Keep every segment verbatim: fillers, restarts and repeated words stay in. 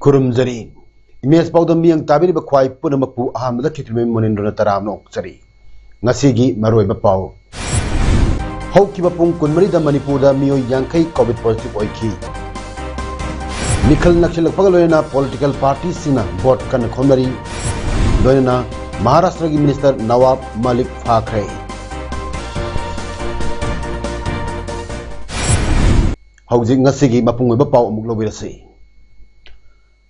ꯈꯨꯔꯨꯝꯖꯔꯤ꯫ Image ꯄꯥꯎꯗꯝ ꯃꯤꯠꯌꯦꯡ ꯇꯥꯕꯤꯔꯤꯕ ꯈ꯭ꯋꯥꯏ ꯄꯨꯝꯅꯃꯛꯄꯨ ꯑꯍꯥꯟꯕꯗ ꯈꯦꯇ꯭ꯔꯤꯃꯌꯨꯝ ꯃꯣꯅꯦꯟꯗ꯭ꯔꯅ ꯇꯔꯥꯝꯅ ꯑꯣꯛꯆꯔꯤ꯫ ꯉꯁꯤꯒꯤ ꯃꯔꯨꯑꯣꯏꯕ ꯄꯥꯎ꯫ ꯍꯧꯈꯤꯕ ꯄꯨꯡ ꯀꯨꯟꯃꯔꯤꯗ ꯃꯅꯤꯄꯨꯔꯗ ꯃꯤꯑꯣꯏ ꯌꯥꯡꯈꯩ COVID positive ꯑꯣꯏꯈꯤ꯫ ꯃꯤꯈꯜ ꯅꯛꯁꯤꯜꯂꯛꯄꯒ ꯂꯣꯏꯅꯅ political partyꯁꯤꯡꯅ vote ꯀꯟꯅ ꯈꯣꯝꯅꯔꯤ꯫ ꯂꯣꯏꯅꯅ ꯃꯍꯥꯔꯥꯁꯇ꯭ꯔꯒꯤ minister ꯅꯋꯥꯕ ꯃꯥꯂꯤꯛ ꯐꯥꯈ꯭ꯔꯦ꯫ ꯍꯧꯖꯤꯛ ꯉꯁꯤꯒꯤ ꯃꯄꯨꯡ ꯑꯣꯏꯕ ꯄꯥꯎ ꯑꯃꯨꯛ ꯂꯧꯕꯤꯔꯁꯤ꯫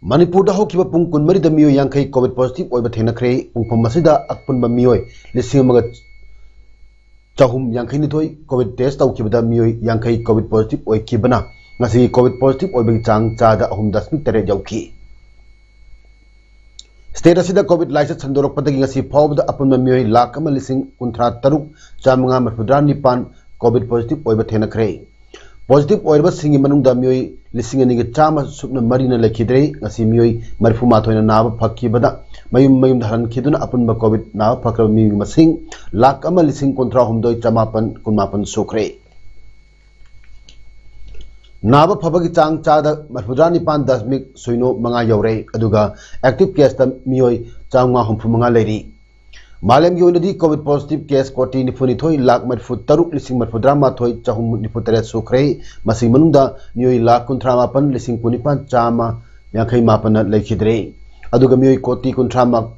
ꯃꯅꯤꯄꯨꯔꯗ ꯍꯧꯈꯤꯕ ꯄꯨꯡ ꯀꯨꯟꯃꯔꯤꯗ ꯃꯤꯑꯣꯏ ꯌꯥꯡꯈꯩ COVID positive ꯑꯣꯏꯕ ꯊꯦꯡꯅꯈ꯭ꯔꯦ꯫ ꯄꯨꯡꯐꯝ ꯑꯁꯤꯗ ꯑꯄꯨꯟꯕ ꯃꯤꯑꯣꯏ ꯂꯤꯁꯤꯡ ꯑꯃꯒ ꯆꯍꯨꯝ ꯌꯥꯡꯈꯩꯅꯤꯊꯣꯏ COVID test ꯇꯧꯈꯤꯕꯗ ꯃꯤꯑꯣꯏ ꯌꯥꯡꯈꯩ COVID positive ꯑꯣꯏꯈꯤꯕꯅ ꯉꯁꯤꯒꯤ COVID positive ꯑꯣꯏꯕꯒꯤ ꯆꯥꯡ ꯆꯥꯗ ꯑꯍꯨꯝ ꯗꯁꯃꯤꯛ ꯇꯔꯦꯠ ꯌꯧꯈꯤ꯫ State ꯑꯁꯤꯗ COVID ꯂꯥꯏꯆꯠ ꯁꯟꯗꯣꯔꯛꯄꯗꯒꯤ ꯉꯁꯤ ꯐꯥꯎꯕꯗ ꯑꯄꯨꯟꯕ ꯃꯤꯑꯣꯏ ꯂꯥꯈ ꯑꯃ ꯂꯤꯁꯤꯡ ꯀꯨꯟꯊ꯭ꯔꯥ ꯇꯔꯨꯛ ꯆꯥꯃꯉꯥ ꯃꯔꯤꯐꯨꯇꯔꯥ ꯅꯤꯄꯥꯟ COVID positive ꯑꯣꯏꯕ ꯊꯦꯡꯅꯈ꯭ꯔꯦ꯫ Positive ꯑꯣꯏꯔꯕꯁꯤꯡꯒꯤ ꯃꯅꯨꯡꯗ ꯃꯤꯑꯣꯏ ꯂꯤꯁꯤꯡ ꯑꯅꯤꯒ ꯆꯥꯝꯃ ꯁꯨꯞꯅ ꯃꯔꯤꯅ ꯂꯩꯈꯤꯗ꯭ꯔꯦ꯫ ꯉꯁꯤ ꯃꯤꯑꯣꯏ ꯃꯔꯤꯐꯨ ꯃꯥꯊꯣꯏꯅ ꯅꯥꯕ ꯐꯈꯤꯕꯗ ꯃꯌꯨꯝ ꯃꯌꯨꯝꯗ ꯍꯜꯍꯟꯈꯤꯗꯨꯅ ꯑꯄꯨꯟꯕ COVID ꯅꯥꯕ ꯐꯈ꯭ꯔꯕ ꯃꯤꯑꯣꯏ ꯃꯁꯤꯡ ꯂꯥꯈ ꯑꯃ ꯂꯤꯁꯤꯡ ꯀꯨꯟꯊ꯭ꯔꯥ ꯍꯨꯝꯗꯣꯏ ꯆꯃꯥꯄꯟ ꯀꯨꯟꯃꯥꯄꯟ ꯁꯨꯈ꯭ꯔꯦ꯫ ꯅꯥꯕ ꯐꯕꯒꯤ ꯆꯥꯡ ꯆꯥꯗ ꯃꯔꯤꯐꯨꯇꯔꯥ ꯅꯤꯄꯥꯟ ꯗꯁꯃꯤꯛ ꯁꯤꯅꯣ ꯃꯉꯥ ꯌꯧꯔꯦ, ꯑꯗꯨꯒ active caseꯇ ꯃꯤꯑꯣꯏ ꯆꯥꯃꯉꯥ ꯍꯨꯝꯐꯨ ꯃꯉꯥ ꯂꯩꯔꯤ꯫ ꯃꯥꯂꯦꯝꯒꯤ ꯑꯣꯏꯅꯗꯤ COVID positive case ꯀꯣꯇꯤ ꯅꯤꯐꯨ ꯅꯤꯊꯣꯏ ꯂꯥꯈ ꯃꯔꯤꯐꯨ ꯇꯔꯨꯛ ꯂꯤꯁꯤꯡ ꯃꯔꯤꯐꯨꯇꯔꯥ ꯃꯥꯊꯣꯏ ꯆꯍꯨꯝ ꯅꯤꯐꯨ ꯇꯔꯦꯠ ꯁꯨꯈ꯭ꯔꯦ꯫ ꯃꯁꯤꯒꯤ ꯃꯅꯨꯡꯗ ꯃꯤꯑꯣꯏ ꯂꯥꯈ ꯀꯨꯟꯊ꯭ꯔꯥ ꯃꯥꯄꯟ ꯂꯤꯁꯤꯡ ꯀꯨꯟꯅꯤꯄꯥꯟ ꯆꯥꯝꯃ ꯌꯥꯡꯈꯩ ꯃꯥꯄꯟꯅ ꯂꯩꯈꯤꯗ꯭ꯔꯦ꯫ ꯑꯗꯨꯒ ꯃꯤꯑꯣꯏ ꯀꯣꯇꯤ ꯀꯨꯟꯊ꯭ꯔꯥ ꯃꯥ-,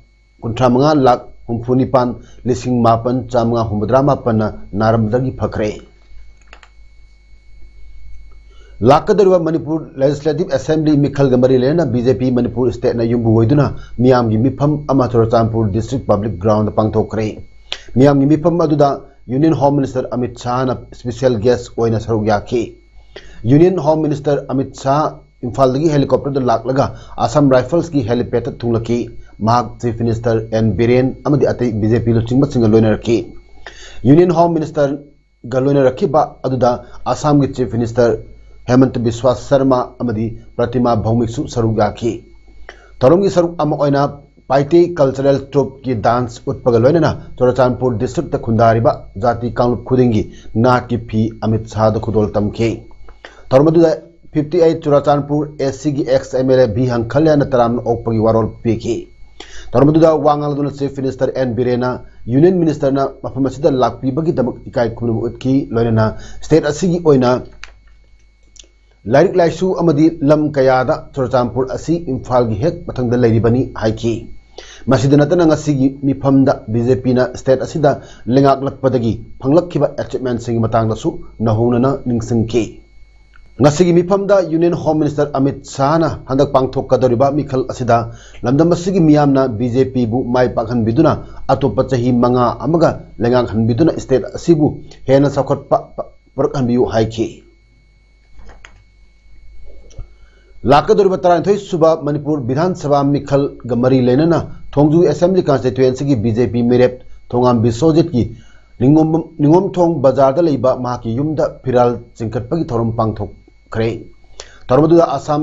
ꯀꯨꯟꯊ꯭ꯔꯥ ꯃꯉꯥ ꯂꯥꯈ ꯍꯨꯝꯐꯨ ꯅꯤꯄꯥꯟ ꯂꯤꯁꯤꯡ ꯃꯥꯄꯟ ꯆꯥꯃꯉꯥ ꯍꯨꯝꯐꯨꯇꯔꯥ ꯃꯥꯄꯟꯅ ꯅꯥꯔꯝꯕꯗꯒꯤ ꯐꯈ꯭ꯔꯦ꯫ ꯂꯥꯛꯀꯗꯧꯔꯤꯕ ꯃꯅꯤꯄꯨꯔ Legislative Assembly ꯃꯤꯈꯜꯒ ꯃꯔꯤ ꯂꯩꯅꯅ BJP ꯃꯅꯤꯄꯨꯔ stateꯅ ꯌꯨꯝꯕꯨ ꯑꯣꯏꯗꯨꯅ ꯃꯤꯌꯥꯝꯒꯤ ꯃꯤꯐꯝ ꯑꯃ ꯆꯨꯔꯆꯥꯟꯄꯨꯔ District Public Groundꯗ ꯄꯥꯡꯊꯣꯛꯈ꯭ꯔꯦ꯫ ꯃꯤꯌꯥꯝꯒꯤ ꯃꯤꯐꯝ ꯑꯗꯨꯗ Union Home Minister Amit ꯁꯥꯍꯅ special guest ꯑꯣꯏꯅ ꯁꯔꯨꯛ ꯌꯥꯈꯤ꯫ Union Home Minister Amit Shah ꯏꯝꯐꯥꯜꯗꯒꯤ helicopterꯗ ꯂꯥꯛꯂꯒ Assam Riflesꯀꯤ helipadꯇ ꯊꯨꯡꯂꯛꯈꯤ꯫ ꯃꯍꯥꯛ Chief Minister N ꯕꯤꯔꯦꯟ ꯑꯃꯗꯤ ꯑꯇꯩ BJP ꯂꯨꯆꯤꯡꯕꯁꯤꯡꯒ ꯂꯣꯏꯅꯔꯛꯈꯤ꯫ Union Home Ministerꯒ ꯂꯣꯏꯅꯔꯛꯈꯤꯕ ꯑꯗꯨꯗ ꯑꯁꯥꯝꯒꯤ Chief Minister ꯍꯦꯃꯟꯇ ꯕꯤꯁ꯭ꯋꯥ ꯁꯔꯃ ꯑꯃꯗꯤ ꯄ꯭ꯔꯇꯤꯃꯥ ꯚꯧꯃꯤꯛꯁꯨ ꯁꯔꯨꯛ ꯌꯥꯈꯤ꯫ ꯊꯧꯔꯝꯒꯤ ꯁꯔꯨꯛ ꯑꯃ ꯑꯣꯏꯅ ꯄꯥꯏꯇꯦ Cultural Troupeꯀꯤ dance ꯎꯠꯄꯒ ꯂꯣꯏꯅꯅ ꯆꯨꯔꯆꯥꯟꯄꯨꯔ districtꯇ ꯈꯨꯟꯗꯥꯔꯤꯕ ꯖꯥꯇꯤ ꯀꯥꯡꯂꯨꯞ ꯈꯨꯗꯤꯡꯒꯤ ꯅꯥꯠꯀꯤ ꯐꯤ ꯑꯃꯤꯠ ꯁꯥꯍꯗ ꯈꯨꯗꯣꯜ ꯇꯝꯈꯤ꯫ ꯊꯧꯔꯝ ꯑꯗꯨꯗ fifty eight ꯆꯨꯔꯆꯥꯟꯄꯨꯔ ACꯒꯤ ex MLA ꯚꯤ ꯍꯪꯈꯜꯌꯥꯅ ꯇꯔꯥꯝꯅ ꯑꯣꯛꯄꯒꯤ ꯋꯥꯔꯣꯜ ꯄꯤꯈꯤ꯫ ꯊꯧꯔꯝ ꯑꯗꯨꯗ ꯋꯥ ꯉꯥꯡꯂꯗꯨꯅ Chief Minister N ꯕꯤꯔꯦꯟꯅ Union Ministerꯅ ꯃꯐꯝ ꯑꯁꯤꯗ ꯂꯥꯛꯄꯤꯕꯒꯤꯗꯃꯛ ꯏꯀꯥꯏ ꯈꯨꯝꯅꯕ ꯎꯠꯈꯤ꯫ ꯂꯣꯏꯅꯅ state ꯑꯁꯤꯒꯤ ꯑꯣꯏꯅ ꯂꯥꯏꯔꯤꯛ ꯂꯥꯏꯁꯨ ꯑꯃꯗꯤ ꯂꯝ ꯀꯌꯥꯗ ꯆꯨꯔꯆꯥꯟꯄꯨꯔ ꯑꯁꯤ ꯏꯝꯐꯥꯜꯒꯤ ꯍꯦꯛ ꯃꯊꯪꯗ ꯂꯩꯔꯤꯕꯅꯤ ꯍꯥꯏꯈꯤ꯫ ꯃꯁꯤꯗ ꯅꯠꯇꯅ ꯉꯁꯤꯒꯤ ꯃꯤꯐꯝꯗ BJPꯅ state ꯑꯁꯤꯗ ꯂꯩꯉꯥꯛꯂꯛꯄꯗꯒꯤ ꯐꯪꯂꯛꯈꯤꯕ achievementꯁꯤꯡꯒꯤ ꯃꯇꯥꯡꯗꯁꯨ ꯅꯧꯍꯧꯅꯅ ꯅꯤꯡꯁꯤꯡꯈꯤ꯫ ꯉꯁꯤꯒꯤ ꯃꯤꯐꯝꯗ Union Home Minister ꯑꯃꯤꯠ ꯁꯥꯍꯅ ꯍꯟꯗꯛ ꯄꯥꯡꯊꯣꯛꯀꯗꯧꯔꯤꯕ ꯃꯤꯈꯜ ꯑꯁꯤꯗ ꯂꯝꯗꯝ ꯑꯁꯤꯒꯤ ꯃꯤꯌꯥꯝꯅ BJPꯕꯨ ꯃꯥꯏ ꯄꯥꯛꯍꯟꯕꯤꯗꯨꯅ ꯑꯇꯣꯞꯄ ꯆꯍꯤ ꯃꯉꯥ ꯑꯃꯒ ꯂꯩꯉꯥꯛꯍꯟꯕꯤꯗꯨꯅ state ꯑꯁꯤꯕꯨ ꯍꯦꯟꯅ ꯆꯥꯎꯈꯠꯄ ꯄꯨꯔꯛꯍꯟꯕꯤꯌꯨ ꯍꯥꯏꯈꯤ꯫ ꯂꯥꯛꯀꯗꯧꯔꯤꯕ ꯇꯔꯥꯅꯤꯊꯣꯏ ꯁꯨꯕ ꯃꯅꯤꯄꯨꯔ ꯕꯤꯙꯥꯟ ꯁꯚꯥ ꯃꯤꯈꯜꯒ ꯃꯔꯤ ꯂꯩꯅꯅ ꯊꯣꯡꯖꯨ Assembly Constituencyꯒꯤ BJP ꯃꯤꯔꯦꯞ ꯊꯣꯉꯥꯝ ꯕꯤꯁ꯭ꯋꯖꯤꯠꯀꯤ ꯅꯤꯉꯣꯝ-, ꯅꯤꯉꯣꯝꯊꯣꯡ ꯕꯖꯥꯔꯗ ꯂꯩꯕ ꯃꯍꯥꯛꯀꯤ ꯌꯨꯝꯗ ꯐꯤꯔꯥꯜ ꯆꯤꯡꯈꯠꯄꯒꯤ ꯊꯧꯔꯝ ꯄꯥꯡꯊꯣꯛꯈ꯭ꯔꯦ꯫ ꯊꯧꯔꯝ ꯑꯗꯨꯗ Assam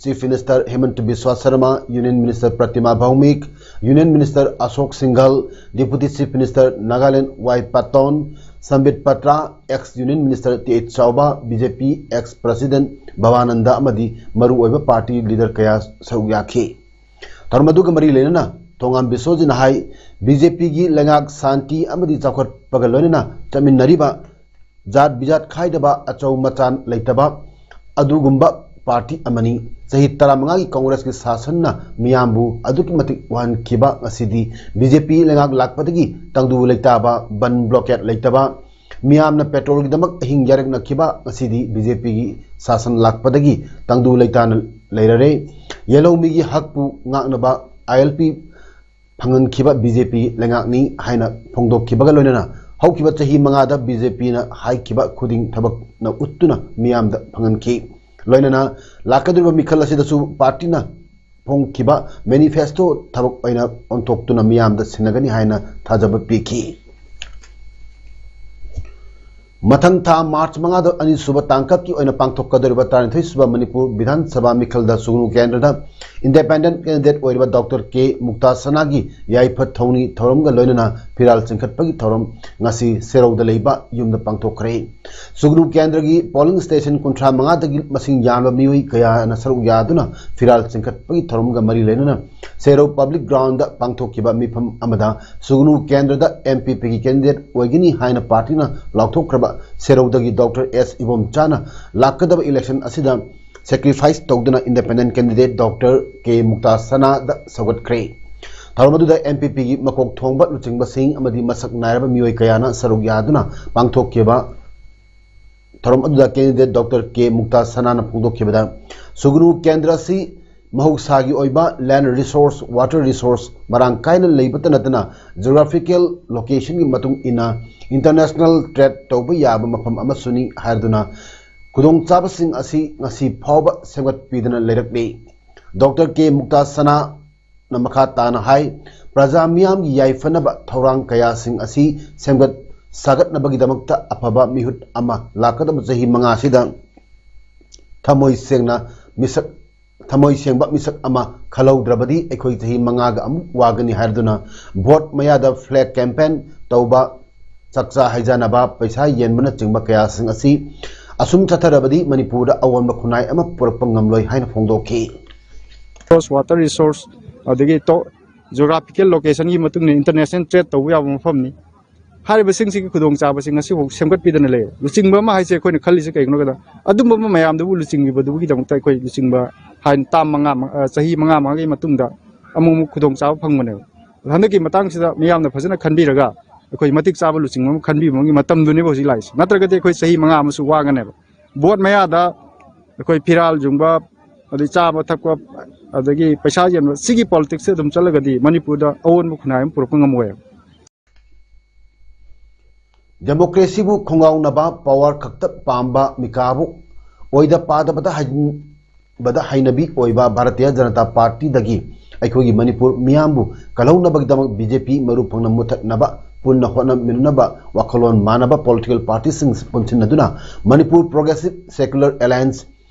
Chief Minister Hemanta Biswa Sarma, Union Minister Pratima Bhoumik, Union Minister Ashok Singhal, Deputy Chief Minister Nagaland Y Patton, Sambit Patra, ex Union Minister T H Chaoba, BJP ex President Bhabananda ꯑꯃꯗꯤ ꯃꯔꯨꯑꯣꯏꯕ party leader ꯀꯌꯥ ꯁꯔꯨꯛ ꯌꯥꯈꯤ꯫ ꯊꯧꯔꯝ ꯑꯗꯨꯒ ꯃꯔꯤ ꯂꯩꯅꯅ ꯊꯣꯉꯥꯝ ꯕꯤꯁ꯭ꯋꯖꯤꯠꯅ ꯍꯥꯏ, BJPꯒꯤ ꯂꯩꯉꯥꯛ ꯁꯥꯟꯇꯤ ꯑꯃꯗꯤ ꯆꯥꯎꯈꯠꯄꯒ ꯂꯣꯏꯅꯅ ꯆꯠꯃꯤꯟꯅꯔꯤꯕ ꯖꯥꯠ ꯕꯤꯖꯥꯠ ꯈꯥꯏꯗꯕ, ꯑꯆꯧ ꯃꯆꯥꯟ ꯂꯩꯇꯕ ꯑꯗꯨꯒꯨꯝꯕ party ꯑꯃꯅꯤ꯫ ꯆꯍꯤ ꯇꯔꯥꯃꯉꯥꯒꯤ Congressꯀꯤ ꯁꯥꯁꯟꯅ ꯃꯤꯌꯥꯝꯕꯨ ꯑꯗꯨꯛꯀꯤ ꯃꯇꯤꯛ ꯋꯥꯍꯟꯈꯤꯕ, ꯉꯁꯤꯗꯤ BJP ꯂꯩꯉꯥꯛ ꯂꯥꯛꯄꯗꯒꯤ ꯇꯪꯗꯨ ꯂꯩꯇꯥꯕ, ꯕꯟ blockade ꯂꯩꯇꯕ, ꯃꯤꯌꯥꯝꯅ petrolꯒꯤꯗꯃꯛ ꯑꯍꯤꯡ ꯌꯥꯔꯦꯛꯅꯈꯤꯕ, ꯉꯁꯤꯗꯤ BJPꯒꯤ ꯁꯥꯁꯟ ꯂꯥꯛꯄꯗꯒꯤ ꯇꯪꯗꯨ ꯂꯩꯇꯥꯅ ꯂꯩꯔꯔꯦ꯫ ꯌꯦꯜꯍꯧꯃꯤꯒꯤ ꯍꯛꯄꯨ ꯉꯥꯛꯅꯕ ILP ꯐꯪꯍꯟꯈꯤꯕ BJP ꯂꯩꯉꯥꯛꯅꯤ ꯍꯥꯏꯅ ꯐꯣꯡꯗꯣꯛꯈꯤꯕꯒ ꯂꯣꯏꯅꯅ ꯍꯧꯈꯤꯕ ꯆꯍꯤ ꯃꯉꯥꯗ BJPꯅ ꯍꯥꯏꯈꯤꯕ ꯈꯨꯗꯤꯡ ꯊꯕꯛꯅ ꯎꯠꯇꯨꯅ ꯃꯤꯌꯥꯝꯗ ꯐꯪꯍꯟꯈꯤ꯫ ꯂꯣꯏꯅꯅ ꯂꯥꯛꯀꯗꯧꯔꯤꯕ ꯃꯤꯈꯜ ꯑꯁꯤꯗꯁꯨ ꯄꯥꯔꯇꯤꯅ ꯐꯣꯡꯈꯤꯕ ꯃꯦꯅꯤꯐꯦꯁꯇꯣ ꯊꯕꯛ ꯑꯣꯏꯅ ꯑꯣꯟꯊꯣꯛꯇꯨꯅ ꯃꯤꯌꯥꯝꯗ ꯁꯤꯟꯅꯒꯅꯤ ꯍꯥꯏꯅ ꯊꯥꯖꯕ ꯄꯤꯈꯤ꯫ ꯃꯊꯪ ꯊꯥ ꯃꯥꯔꯆ ꯃꯉꯥꯗ ꯑꯅꯤꯁꯨꯕ ꯇꯥꯡꯀꯛꯀꯤ ꯑꯣꯏꯅ ꯄꯥꯡꯊꯣꯛꯀꯗꯧꯔꯤꯕ ꯇꯔꯥꯅꯤꯊꯣꯏꯁꯨꯕ ꯃꯅꯤꯄꯨꯔ ꯕꯤꯙꯥꯟ ꯁꯚꯥ ꯃꯤꯈꯜꯗ ꯁꯨꯒꯅꯨ ꯀꯦꯟꯗ꯭ꯔꯗ ꯏꯟꯗꯤꯄꯦꯟꯗꯦꯟꯠ ꯀꯦꯟꯗꯤꯗꯦꯠ ꯑꯣꯏꯔꯤꯕ ꯗꯣꯛꯇꯔ ꯀꯦ ꯃꯨꯛꯇꯥ ꯁꯅꯥꯒꯤ ꯌꯥꯏꯐ ꯊꯧꯅꯤ ꯊꯧꯔꯝꯒ ꯂꯣꯏꯅꯅ ꯐꯤꯔꯥꯜ ꯆꯤꯡꯈꯠꯄꯒꯤ ꯊꯧꯔꯝ ꯉꯁꯤ ꯁꯦꯔꯧꯗ ꯂꯩꯕ ꯌꯨꯝꯗ ꯄꯥꯡꯊꯣꯛꯈ꯭ꯔꯦ꯫ ꯁꯨꯒꯅꯨ ꯀꯦꯟꯗ꯭ꯔꯒꯤ ꯄꯣꯂꯤꯡ ꯁ꯭ꯇꯦꯁꯟ ꯀꯨꯟꯊ꯭ꯔꯥ ꯃꯉꯥꯗꯒꯤ ꯃꯁꯤꯡ ꯌꯥꯝꯂꯕ ꯃꯤꯑꯣꯏ ꯀꯌꯥꯅ ꯁꯔꯨꯛ ꯌꯥꯗꯨꯅ ꯐꯤꯔꯥꯜ ꯆꯤꯡꯈꯠꯄꯒꯤ ꯊꯧꯔꯝꯒ ꯃꯔꯤ ꯂꯩꯅꯅ ꯁꯦꯔꯧ ꯄꯕ꯭ꯂꯤꯛ ꯒ꯭ꯔꯥꯎꯟꯗ ꯄꯥꯡꯊꯣꯛꯈꯤꯕ ꯃꯤꯐꯝ ꯑꯃꯗ ꯁꯨꯒꯅꯨ ꯀꯦꯟꯗ꯭ꯔꯗ ꯑꯦꯝ ꯄꯤ ꯄꯤꯒꯤ ꯀꯦꯟꯗꯤꯗꯦꯠ ꯑꯣꯏꯒꯅꯤ ꯍꯥꯏꯅ ꯄꯥꯔꯇꯤꯅ ꯂꯥꯎꯊꯣꯛꯈ꯭ꯔꯕ ꯁꯦꯔꯧꯗꯒꯤ ꯗꯣꯛꯇꯔ ꯑꯦꯁ ꯏꯕꯣꯝꯆꯥꯅ ꯂꯥꯛꯀꯗꯕ ꯏꯂꯦꯛꯁꯟ ꯑꯁꯤꯗ ꯁꯦꯀ꯭ꯔꯤꯐꯥꯏꯁ ꯇꯧꯗꯨꯅ ꯏꯟꯗꯤꯄꯦꯟꯗꯦꯟꯠ ꯀꯦꯟꯗꯤꯗꯦꯠ ꯗꯣꯛꯇꯔ ꯀꯦ ꯃꯨꯛꯇꯥ ꯁꯅꯥꯗ ꯁꯧꯒꯠꯈ꯭ꯔꯦ꯫ ꯊꯧꯔꯝ ꯑꯗꯨꯗ ꯑꯦꯝ ꯄꯤ ꯄꯤꯒꯤ ꯃꯀꯣꯛ ꯊꯣꯡꯕ ꯂꯨꯆꯤꯡꯕꯁꯤꯡ ꯑꯃꯗꯤ ꯃꯁꯛ ꯅꯥꯏꯔꯕ ꯃꯤꯑꯣꯏ ꯀꯌꯥꯅ ꯁꯔꯨꯛ ꯌꯥꯗꯨꯅ ꯄꯥꯡꯊꯣꯛꯈꯤꯕ ꯊꯧꯔꯝ ꯑꯗꯨꯗ ꯀꯦꯟꯗꯤꯗꯦꯠ ꯗꯣꯛꯇꯔ ꯀꯦ ꯃꯨꯛꯇꯥ ꯁꯅꯥꯅ ꯐꯣꯡꯗꯣꯛꯈꯤꯕꯗ, ꯁꯨꯒꯅꯨ ꯀꯦꯟꯗ꯭ꯔ ꯑꯁꯤ ꯃꯍꯧꯁꯥꯒꯤ ꯑꯣꯏꯕ ꯂꯦꯟ ꯔꯤꯁꯣꯔꯁ, ꯋꯥꯇꯔ ꯔꯤꯁꯣꯔꯁ ꯃꯔꯥꯡ ꯀꯥꯏꯅ ꯂꯩꯕꯇ ꯅꯠꯇꯅ ꯖꯤꯑꯣꯒ꯭ꯔꯥꯐꯤꯀꯦꯜ ꯂꯣꯀꯦꯁꯟꯒꯤ ꯃꯇꯨꯡ ꯏꯟꯅ ꯏꯟꯇꯔꯅꯦꯁꯅꯦꯜ ꯇ꯭ꯔꯦꯗ ꯇꯧꯕ ꯌꯥꯕ ꯃꯐꯝ ꯑꯃꯁꯨꯅꯤ ꯍꯥꯏꯗꯨꯅ ꯈꯨꯗꯣꯡꯆꯥꯕꯁꯤꯡ ꯑꯁꯤ ꯉꯁꯤ ꯐꯥꯎꯕ ꯁꯦꯝꯒꯠꯄꯤꯗꯨꯅ ꯂꯩꯔꯛꯂꯤ꯫ ꯗꯣꯛꯇꯔ ꯀꯦ ꯃꯨꯛꯇꯥ ꯁꯅꯥ ꯅ ꯃꯈꯥ ꯇꯥꯅ ꯍꯥꯏ, ꯄ꯭ꯔꯖꯥ ꯃꯤꯌꯥꯝꯒꯤ ꯌꯥꯏꯐꯅꯕ ꯊꯧꯔꯥꯡ ꯀꯌꯥꯁꯤꯡ ꯑꯁꯤ ꯁꯦꯝꯒꯠ ꯁꯥꯒꯠꯅꯕꯒꯤꯗꯃꯛꯇ ꯑꯐꯕ ꯃꯤꯍꯨꯠ ꯑꯃ ꯂꯥꯛꯀꯗꯕ ꯆꯍꯤ ꯃꯉꯥ ꯑꯁꯤꯗ ꯊꯃꯣꯏ ꯁꯦꯡꯅ ꯃꯤꯁꯛ, ꯊꯃꯣꯏ ꯁꯦꯡꯕ ꯃꯤꯁꯛ ꯑꯃ ꯈꯜꯍꯧꯗ꯭ꯔꯕꯗꯤ ꯑꯩꯈꯣꯏ ꯆꯍꯤ ꯃꯉꯥꯒ ꯑꯃꯨꯛ ꯋꯥꯒꯅꯤ ꯍꯥꯏꯗꯨꯅ ꯚꯣꯠ ꯃꯌꯥꯗ ꯐ꯭ꯂꯦꯒ ꯀꯦꯝꯄꯦꯟ ꯇꯧꯕ, ꯆꯥꯛꯆꯥ ꯍꯩꯖꯥꯟꯅꯕ, ꯄꯩꯁꯥ ꯌꯦꯟꯕꯅꯆꯤꯡꯕ ꯀꯌꯥꯁꯤꯡ ꯑꯁꯤ ꯑꯁꯨꯝ ꯆꯠꯊꯔꯕꯗꯤ ꯃꯅꯤꯄꯨꯔꯗ ꯑꯑꯣꯟꯕ ꯈꯨꯟꯅꯥꯏ ꯑꯃ ꯄꯨꯔꯛꯄ ꯉꯝꯂꯣꯏ ꯍꯥꯏꯅ ꯐꯣꯡꯗꯣꯛꯈꯤ꯫ ꯔꯤꯁꯣꯔꯁ, ꯋꯥꯇꯔ ꯔꯤꯁꯣꯔꯁ, ꯑꯗꯒꯤ ꯇꯣ-, ꯖꯤꯑꯣꯒ꯭ꯔꯥꯐꯤꯀꯦꯜ ꯂꯣꯀꯦꯁꯟꯒꯤ ꯃꯇꯨꯡ ꯏꯟꯅ ꯏꯟꯇꯔꯅꯦꯁꯅꯦꯜ ꯇ꯭ꯔꯦꯗ ꯇꯧꯕ ꯌꯥꯕ ꯃꯐꯝꯅꯤ꯫ ꯍꯥꯏꯔꯤꯕꯁꯤꯡꯁꯤꯒꯤ ꯈꯨꯗꯣꯡꯆꯥꯕꯁꯤ ꯉꯁꯤꯐꯥꯎ ꯁꯦꯝꯒꯠꯄꯤꯗꯅ ꯂꯩꯔꯦ꯫ ꯂꯨꯆꯤꯡꯕ ꯑꯃ ꯍꯥꯏꯁꯦ ꯑꯩꯈꯣꯏꯅ ꯈꯜꯂꯤꯁꯦ ꯀꯩꯒꯤꯅꯣ ꯍꯥꯏꯕꯗ, ꯑꯗꯨꯝꯕ ꯑꯃ ꯃꯌꯥꯝꯗꯨꯕꯨ ꯂꯨꯆꯤꯡꯕꯤꯕꯗꯨꯒꯤꯗꯃꯛꯇ ꯑꯩꯈꯣꯏ ꯂꯨꯆꯤꯡꯕ ꯍꯥꯏꯅ ꯇꯥꯝ ꯃꯉꯥ ꯃ-, ꯑ, ꯆꯍꯤ ꯃꯉꯥ ꯃꯉꯥꯒꯤ ꯃꯇꯨꯡꯗ ꯑꯃꯨꯛ ꯑꯃꯨꯛ ꯈꯨꯗꯣꯡꯆꯥꯕ ꯐꯪꯕꯅꯦꯕ꯫ ꯑꯗꯣ ꯍꯟꯗꯛꯀꯤ ꯃꯇꯥꯡꯁꯤꯗ ꯃꯤꯌꯥꯝꯅ ꯐꯖꯅ ꯈꯟꯕꯤꯔꯒ ꯑꯩꯈꯣꯏ ꯃꯇꯤꯛ ꯆꯥꯕ ꯂꯨꯆꯤꯡꯕ ꯑꯃ ꯈꯟꯕꯤꯕꯒꯤ ꯃꯇꯝꯗꯨꯅꯦꯕ ꯍꯧꯖꯤꯛ ꯂꯥꯛꯏꯁꯦ꯫ ꯅꯠꯇ꯭ꯔꯒꯗꯤ ꯑꯩꯈꯣꯏ ꯆꯍꯤ ꯃꯉꯥ ꯑꯃꯁꯨ ꯋꯥꯒꯅꯦꯕ꯫ ꯚꯣꯠ ꯃꯌꯥꯗ ꯑꯩꯈꯣꯏ ꯐꯤꯔꯥꯜ ꯌꯨꯡꯕ, ꯑꯗꯩ ꯆꯥꯕ ꯊꯛꯄ, ꯑꯗꯒꯤ ꯄꯩꯁꯥ ꯌꯦꯟꯕ, ꯁꯤꯒꯤ ꯄꯣꯂꯤꯇꯤꯛꯁꯁꯦ ꯑꯗꯨꯝ ꯆꯠꯂꯒꯗꯤ ꯃꯅꯤꯄꯨꯔꯗ ꯑꯑꯣꯟꯕ ꯈꯨꯟꯅꯥꯏ ꯑꯃ ꯄꯨꯔꯛꯄ ꯉꯝꯃꯣꯏ꯫ ꯗꯦꯃꯣꯀ꯭ꯔꯦꯁꯤꯕꯨ ꯈꯣꯡꯒꯥꯎꯅꯕ, ꯄꯥꯋꯔ ꯈꯛꯇ ꯄꯥꯝꯕ ꯃꯤꯀꯥꯕꯨ ꯑꯣꯏꯗ ꯄꯥꯗꯕꯗ ꯍꯥꯏꯖꯤꯟꯕꯗ ꯍꯩꯅꯕꯤ ꯑꯣꯏꯕ ꯚꯥꯔꯇꯤꯌ ꯖꯅꯇꯥ ꯄꯥꯔꯇꯤꯗꯒꯤ ꯑꯩꯈꯣꯏꯒꯤ ꯃꯅꯤꯄꯨꯔ ꯃꯤꯌꯥꯝꯕꯨ ꯀꯜꯍꯧꯅꯕꯒꯤꯗꯃꯛ ꯕꯤ ꯖꯦ ꯄꯤ ꯃꯔꯨ ꯐꯪꯅ ꯃꯨꯊꯠꯅꯕ, ꯄꯨꯟꯅ ꯍꯣꯠꯅꯃꯤꯟꯅꯅꯕ ꯋꯥꯈꯜꯂꯣꯟ ꯃꯥꯟꯅꯕ ꯄꯣꯂꯤꯇꯤꯀꯦꯜ ꯄꯥꯔꯇꯤꯁꯤꯡ ꯄꯨꯟꯁꯤꯟꯅꯗꯨꯅ ꯃꯅꯤꯄꯨꯔ ꯄ꯭ꯔꯣꯒ꯭ꯔꯦꯁꯤꯚ ꯁꯦꯀꯨꯂꯔ ꯑꯦꯂꯥꯌꯟꯁ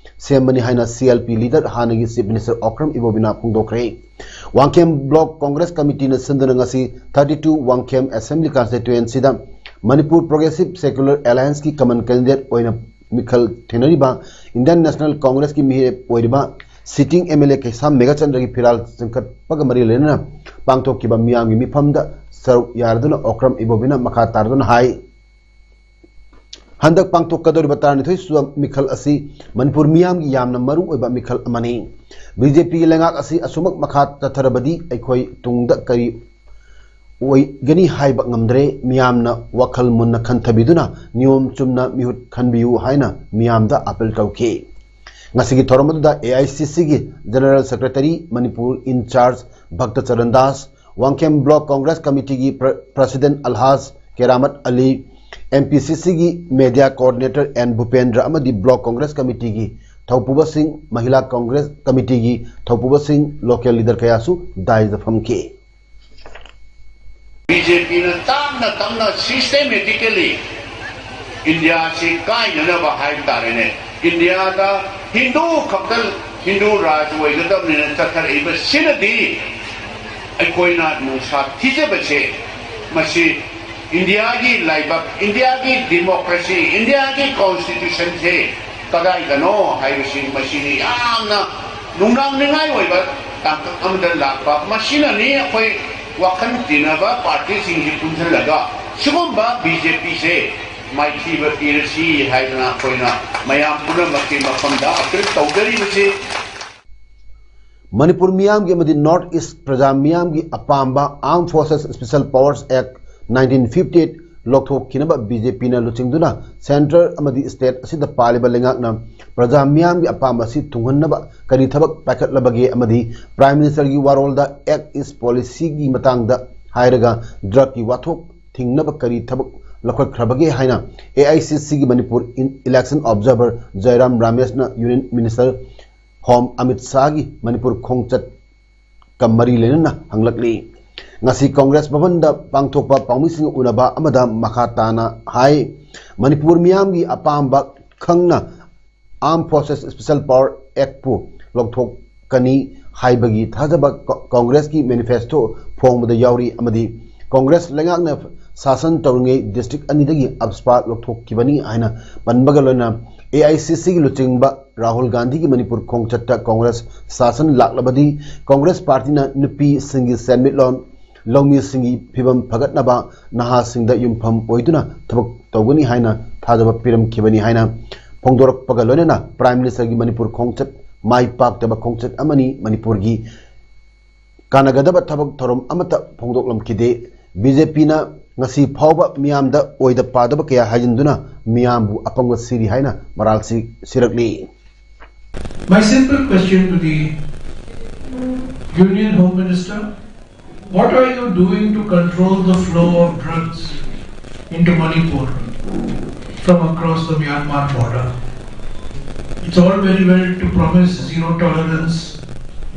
ꯁꯦꯝꯕꯅꯤ ꯍꯥꯏꯅ ꯁꯤ ꯑꯦꯜ ꯄꯤ ꯂꯤꯗꯔ ꯍꯥꯟꯅꯒꯤ ꯆꯤꯐ ꯃꯤꯅꯤꯁꯇꯔ ꯑꯣꯀ꯭ꯔꯝ ꯏꯕꯣꯕꯤꯅ ꯐꯣꯡꯗꯣꯛꯈ꯭ꯔꯦ꯫ ꯋꯥꯡꯈꯦꯝ ꯕ꯭ꯂꯣꯛ ꯀꯣꯡꯒ꯭ꯔꯦꯁ ꯀꯃꯤꯇꯤꯅ ꯁꯤꯟꯗꯨꯅ ꯉꯁꯤ ꯊꯥꯔꯇꯤ ꯇꯨ ꯋꯥꯡꯈꯦꯝ ꯑꯦꯁꯦꯝꯕ꯭ꯂꯤ ꯀꯟꯁꯇꯤꯇ꯭ꯋꯦꯟꯁꯤꯗ ꯃꯅꯤꯄꯨꯔ ꯄ꯭ꯔꯣꯒ꯭ꯔꯦꯁꯤꯚ ꯁꯦꯀꯨꯂꯔ ꯑꯦꯂꯥꯌꯟꯁꯀꯤ ꯀꯃꯟ ꯀꯦꯟꯗꯤꯗꯦꯠ ꯑꯣꯏꯅ ꯃꯤꯈꯜ ꯊꯦꯡꯅꯔꯤꯕ ꯏꯟꯗꯤꯌꯟ ꯅꯦꯁꯅꯦꯜ ꯀꯣꯡꯒ꯭ꯔꯦꯁꯀꯤ ꯃꯤꯔꯦꯞ ꯑꯣꯏꯔꯤꯕ sitting M L A Keisham ꯃꯦꯘꯆꯟꯗ꯭ꯔꯒꯤ ꯐꯤꯔꯥꯜ ꯆꯤꯡꯈꯠꯄꯒ ꯃꯔꯤ ꯂꯩꯅꯅ ꯄꯥꯡꯊꯣꯛꯈꯤꯕ ꯃꯤꯌꯥꯝꯒꯤ ꯃꯤꯐꯝꯗ ꯁꯔꯨꯛ ꯌꯥꯔꯗꯨꯅ ꯑꯣꯀ꯭ꯔꯝ ꯏꯕꯣꯕꯤꯅ ꯃꯈꯥ ꯇꯥꯔꯗꯨꯅ ꯍꯥꯏ, ꯍꯟꯗꯛ ꯄꯥꯡꯊꯣꯛꯀꯗꯧꯔꯤꯕ ꯇꯔꯥꯅꯤꯊꯣꯏ ꯁꯨꯕ ꯃꯤꯈꯜ ꯑꯁꯤ ꯃꯅꯤꯄꯨꯔ ꯃꯤꯌꯥꯝꯒꯤ ꯌꯥꯝꯅ ꯃꯔꯨ ꯑꯣꯏꯕ ꯃꯤꯈꯜ ꯑꯃꯅꯤ꯫ ꯕꯤ ꯖꯦ ꯄꯤꯒꯤ ꯂꯩꯉꯥꯛ ꯑꯁꯤ ꯑꯁꯨꯃꯛ ꯃꯈꯥ ꯆꯠꯊꯔꯕꯗꯤ ꯑꯩꯈꯣꯏ ꯇꯨꯡꯗ ꯀꯔꯤ ꯑꯣꯏꯒꯅꯤ ꯍꯥꯏꯕ ꯉꯝꯗ꯭ꯔꯦ꯫ ꯃꯤꯌꯥꯝꯅ ꯋꯥꯈꯜ ꯃꯨꯟꯅ ꯈꯟꯊꯕꯤꯗꯨꯅ ꯅꯤꯌꯣꯝ ꯆꯨꯝꯅ ꯃꯤꯍꯨꯠ ꯈꯟꯕꯤꯌꯨ ꯍꯥꯏꯅ ꯃꯤꯌꯥꯝꯗ ꯑꯥꯄꯤꯜ ꯇꯧꯈꯤ꯫ ꯉꯁꯤꯒꯤ ꯊꯧꯔꯝ ꯑꯗꯨꯗ ꯑꯦ ꯑꯥꯏ ꯁꯤ ꯁꯤꯒꯤ general secretary, Manipur incharge Bhakta Charan Das, Wangkhem block congress ꯀꯃꯤꯇꯤꯒꯤ ꯄ꯭ꯔ-, president Alhaj Keramat Ali, M P C ꯁꯤꯒꯤ ꯃꯦꯗꯤꯌꯥ ꯀꯣꯑꯣꯔꯗꯤꯅꯦꯇꯔ ꯑꯦꯟ ꯚꯨꯄꯦꯟꯗ꯭ꯔ ꯑꯃꯗꯤ ꯕ꯭ꯂꯣꯛ ꯀꯣꯡꯒ꯭ꯔꯦꯁ ꯀꯃꯤꯇꯤꯒꯤ ꯊꯧꯄꯨꯕꯁꯤꯡ, ꯃꯍꯤꯂꯥ ꯀꯣꯡꯒ꯭ꯔꯦꯁ ꯀꯃꯤꯇꯤꯒꯤ ꯊꯧꯄꯨꯕꯁꯤꯡ, ꯂꯣꯀꯦꯜ ꯂꯤꯗꯔ ꯀꯌꯥꯁꯨ ꯗꯥꯏꯁꯇ ꯐꯝꯈꯤ꯫ ꯕꯤ ꯖꯦ ꯄꯤꯅ ꯇꯞꯅ ꯇꯞꯅ systematically ꯏꯟꯗꯤꯌꯥꯁꯤ ꯀꯥꯏꯅꯅꯕ ꯍꯥꯏꯕ ꯇꯥꯔꯦꯅꯦ, ꯏꯟꯗꯤꯌꯥꯗ ꯍꯤꯟꯗꯨ ꯈꯛꯇ, ꯍꯤꯟꯗꯨ ꯔꯥꯖ ꯑꯣꯏꯒꯗꯕꯅꯤꯅ ꯆꯠꯊꯔꯛꯏꯕꯁꯤꯅꯗꯤ ꯑꯩꯈꯣꯏꯅ ꯅꯨꯡꯁꯥ ꯊꯤꯖꯕꯁꯦ, ꯃꯁꯤ ꯏꯟꯗꯤꯌꯥꯒꯤ ꯂꯥꯏꯕꯛ, ꯏꯟꯗꯤꯌꯥꯒꯤ democracy, ꯏꯟꯗꯤꯌꯥꯒꯤ constitutionꯁꯦ ꯀꯗꯥꯏꯗꯅꯣ ꯍꯥꯏꯕꯁꯤ ꯃꯁꯤꯅꯤ ꯌꯥꯝꯅ ꯅꯨꯡꯅꯥꯡꯅꯤꯡꯉꯥꯏ ꯑꯣꯏꯕ ꯇꯥꯡꯀꯛ ꯑꯃꯗ ꯂꯥꯛꯄ꯫ ꯃꯁꯤꯅꯅꯤ ꯑꯩꯈꯣꯏ ꯋꯥꯈꯜ ꯇꯤꯟꯅꯕ ꯄꯥꯔꯇꯤꯁꯤꯡꯁꯤ ꯄꯨꯟꯁꯤꯜꯂꯒ ꯁꯤꯒꯨꯝꯕ ꯕꯤ ꯖꯦ ꯄꯤꯁꯦ ꯃꯥꯏꯊꯤꯕ ꯄꯤꯔꯁꯤ ꯍꯥꯏꯗꯅ ꯑꯩꯈꯣꯏꯅ ꯃꯌꯥꯝ ꯄꯨꯝꯅꯃꯛꯀꯤ ꯃꯐꯝꯗ ꯑꯄꯤꯜ ꯇꯧꯖꯔꯤꯕꯁꯤ꯫ ꯃꯅꯤꯄꯨꯔ ꯃꯤꯌꯥꯝꯒꯤ ꯑꯃꯗꯤ ꯅꯣꯔꯠ ꯏꯁ ꯄ꯭ꯔꯖꯥ ꯃꯤꯌꯥꯝꯒꯤ ꯑꯄꯥꯝꯕ Armed Forces Special Powers Act nineteen fifty eight ꯂꯧꯊꯣꯛꯈꯤꯅꯕ ꯕꯤ ꯖꯦ ꯄꯤꯅ ꯂꯨꯆꯤꯡꯗꯨꯅ ꯁꯦꯟꯇꯔ ꯑꯃꯗꯤ ꯁ꯭ꯇꯦꯠ ꯑꯁꯤꯗ ꯄꯥꯜꯂꯤꯕ ꯂꯩꯉꯥꯛꯅ ꯄ꯭ꯔꯖꯥ ꯃꯤꯌꯥꯝꯒꯤ ꯑꯄꯥꯝꯕ ꯑꯁꯤ ꯊꯨꯡꯍꯟꯅꯕ ꯀꯔꯤ ꯊꯕꯛ ꯄꯥꯏꯈꯠꯂꯕꯒꯦ ꯑꯃꯗꯤ ꯄ꯭ꯔꯥꯏꯝ ꯃꯤꯅꯤꯁꯇꯔꯒꯤ ꯋꯥꯔꯣꯜꯗ Act is Policyꯒꯤ ꯃꯇꯥꯡꯗ ꯍꯥꯏꯔꯒ ꯗ꯭ꯔꯒꯀꯤ ꯋꯥꯊꯣꯛ ꯊꯤꯡꯅꯕ ꯀꯔꯤ ꯊꯕꯛ ꯂꯧꯈꯠꯈ꯭ꯔꯕꯒꯦ ꯍꯥꯏꯅ ꯑꯦ ꯑꯥꯏ ꯁꯤ ꯁꯤꯒꯤ ꯃꯅꯤꯄꯨꯔ ꯏꯟ-, election observer ꯖꯌꯔꯥꯝ ꯔꯥꯃꯦꯁꯅ Union Minister Home Amit ꯁꯥꯍꯒꯤ Manipur ꯈꯣꯡꯆꯠꯀ ꯃꯔꯤ ꯂꯩꯅꯅ ꯍꯪꯂꯛꯂꯤ꯫ ꯉꯁꯤ ꯀꯣꯡꯒ꯭ꯔꯦꯁ ꯚꯕꯟꯗ ꯄꯥꯡꯊꯣꯛꯄ ꯄꯥꯎꯃꯤꯁꯤꯡꯒ ꯎꯅꯕ ꯑꯃꯗ ꯃꯈꯥ ꯇꯥꯅ ꯍꯥꯏ, ꯃꯅꯤꯄꯨꯔ ꯃꯤꯌꯥꯝꯒꯤ ꯑꯄꯥꯝꯕ ꯈꯪꯅ Armed Forces Special Power Actꯄꯨ ꯂꯧꯊꯣꯛꯀꯅꯤ ꯍꯥꯏꯕꯒꯤ ꯊꯥꯖꯕ ꯀꯣ-, ꯀꯣꯡꯒ꯭ꯔꯦꯁꯀꯤ manifesto ꯐꯣꯡꯕꯗ ꯌꯥꯎꯔꯤ ꯑꯃꯗꯤ ꯀꯣꯡꯒ꯭ꯔꯦꯁ ꯂꯩꯉꯥꯛꯅ ꯁꯥꯁꯟ ꯇꯧꯔꯤꯉꯩ district ꯑꯅꯤꯗꯒꯤ AFSPA ꯂꯧꯊꯣꯛꯈꯤꯕꯅꯤ ꯍꯥꯏꯅ ꯄꯟꯕꯒ ꯂꯣꯏꯅꯅ ꯑꯦ ꯑꯥꯏ ꯁꯤ ꯁꯤꯒꯤ ꯂꯨꯆꯤꯡꯕ ꯔꯥꯍꯨꯜ ꯒꯥꯟꯙꯤꯒꯤ ꯃꯅꯤꯄꯨꯔ ꯈꯣꯡꯆꯠꯇ ꯀꯣꯡꯒ꯭ꯔꯦꯁ ꯁꯥꯁꯟ ꯂꯥꯛꯂꯕꯗꯤ ꯀꯣꯡꯒ꯭ꯔꯦꯁ ꯄꯥꯔꯇꯤꯅ ꯅꯨꯄꯤꯁꯤꯡꯒꯤ ꯁꯦꯟꯃꯤꯠꯂꯣꯟ, ꯂꯧꯃꯤꯁꯤꯡꯒꯤ ꯐꯤꯕꯝ ꯐꯒꯠꯅꯕ ꯅꯍꯥꯁꯤꯡꯗ ꯌꯨꯝꯐꯝ ꯑꯣꯏꯗꯨꯅ ꯊꯕꯛ ꯇꯧꯒꯅꯤ ꯍꯥꯏꯅ ꯊꯥꯖꯕ ꯄꯤꯔꯝꯈꯤꯕꯅꯤ ꯍꯥꯏꯅ ꯐꯣꯡꯗꯣꯔꯛꯄꯒ ꯂꯣꯏꯅꯅ Prime Ministerꯒꯤ ꯃꯅꯤꯄꯨꯔ ꯈꯣꯡꯆꯠ ꯃꯥꯏ ꯄꯥꯛꯇꯕ ꯈꯣꯡꯆꯠ ꯑꯃꯅꯤ, ꯃꯅꯤꯄꯨꯔꯒꯤ ꯀꯥꯟꯅꯒꯗꯕ ꯊꯕꯛ ꯊꯧꯔꯝ ꯑꯃꯠꯇ ꯐꯣꯡꯗꯣꯛꯂꯝꯈꯤꯗꯦ꯫ ꯕꯤ ꯖꯦ ꯄꯤꯅ ꯉꯁꯤ ꯐꯥꯎꯕ ꯃꯤꯌꯥꯝꯗ ꯑꯣꯏꯗ ꯄꯥꯗꯕ ꯀꯌꯥ ꯍꯥꯏꯖꯤꯟꯗꯨꯅ ꯃꯤꯌꯥꯝꯕꯨ ꯑꯄꯪꯕ ꯁꯤꯔꯤ ꯍꯥꯏꯅ ꯃꯔꯥꯜ ꯁꯤ-, ꯁꯤꯔꯛꯂꯤ꯫ My simple question to the Union Home Minister, what are you doing to control the flow of drugs into Manipur from across the Myanmar border? It's all very well to promise zero tolerance.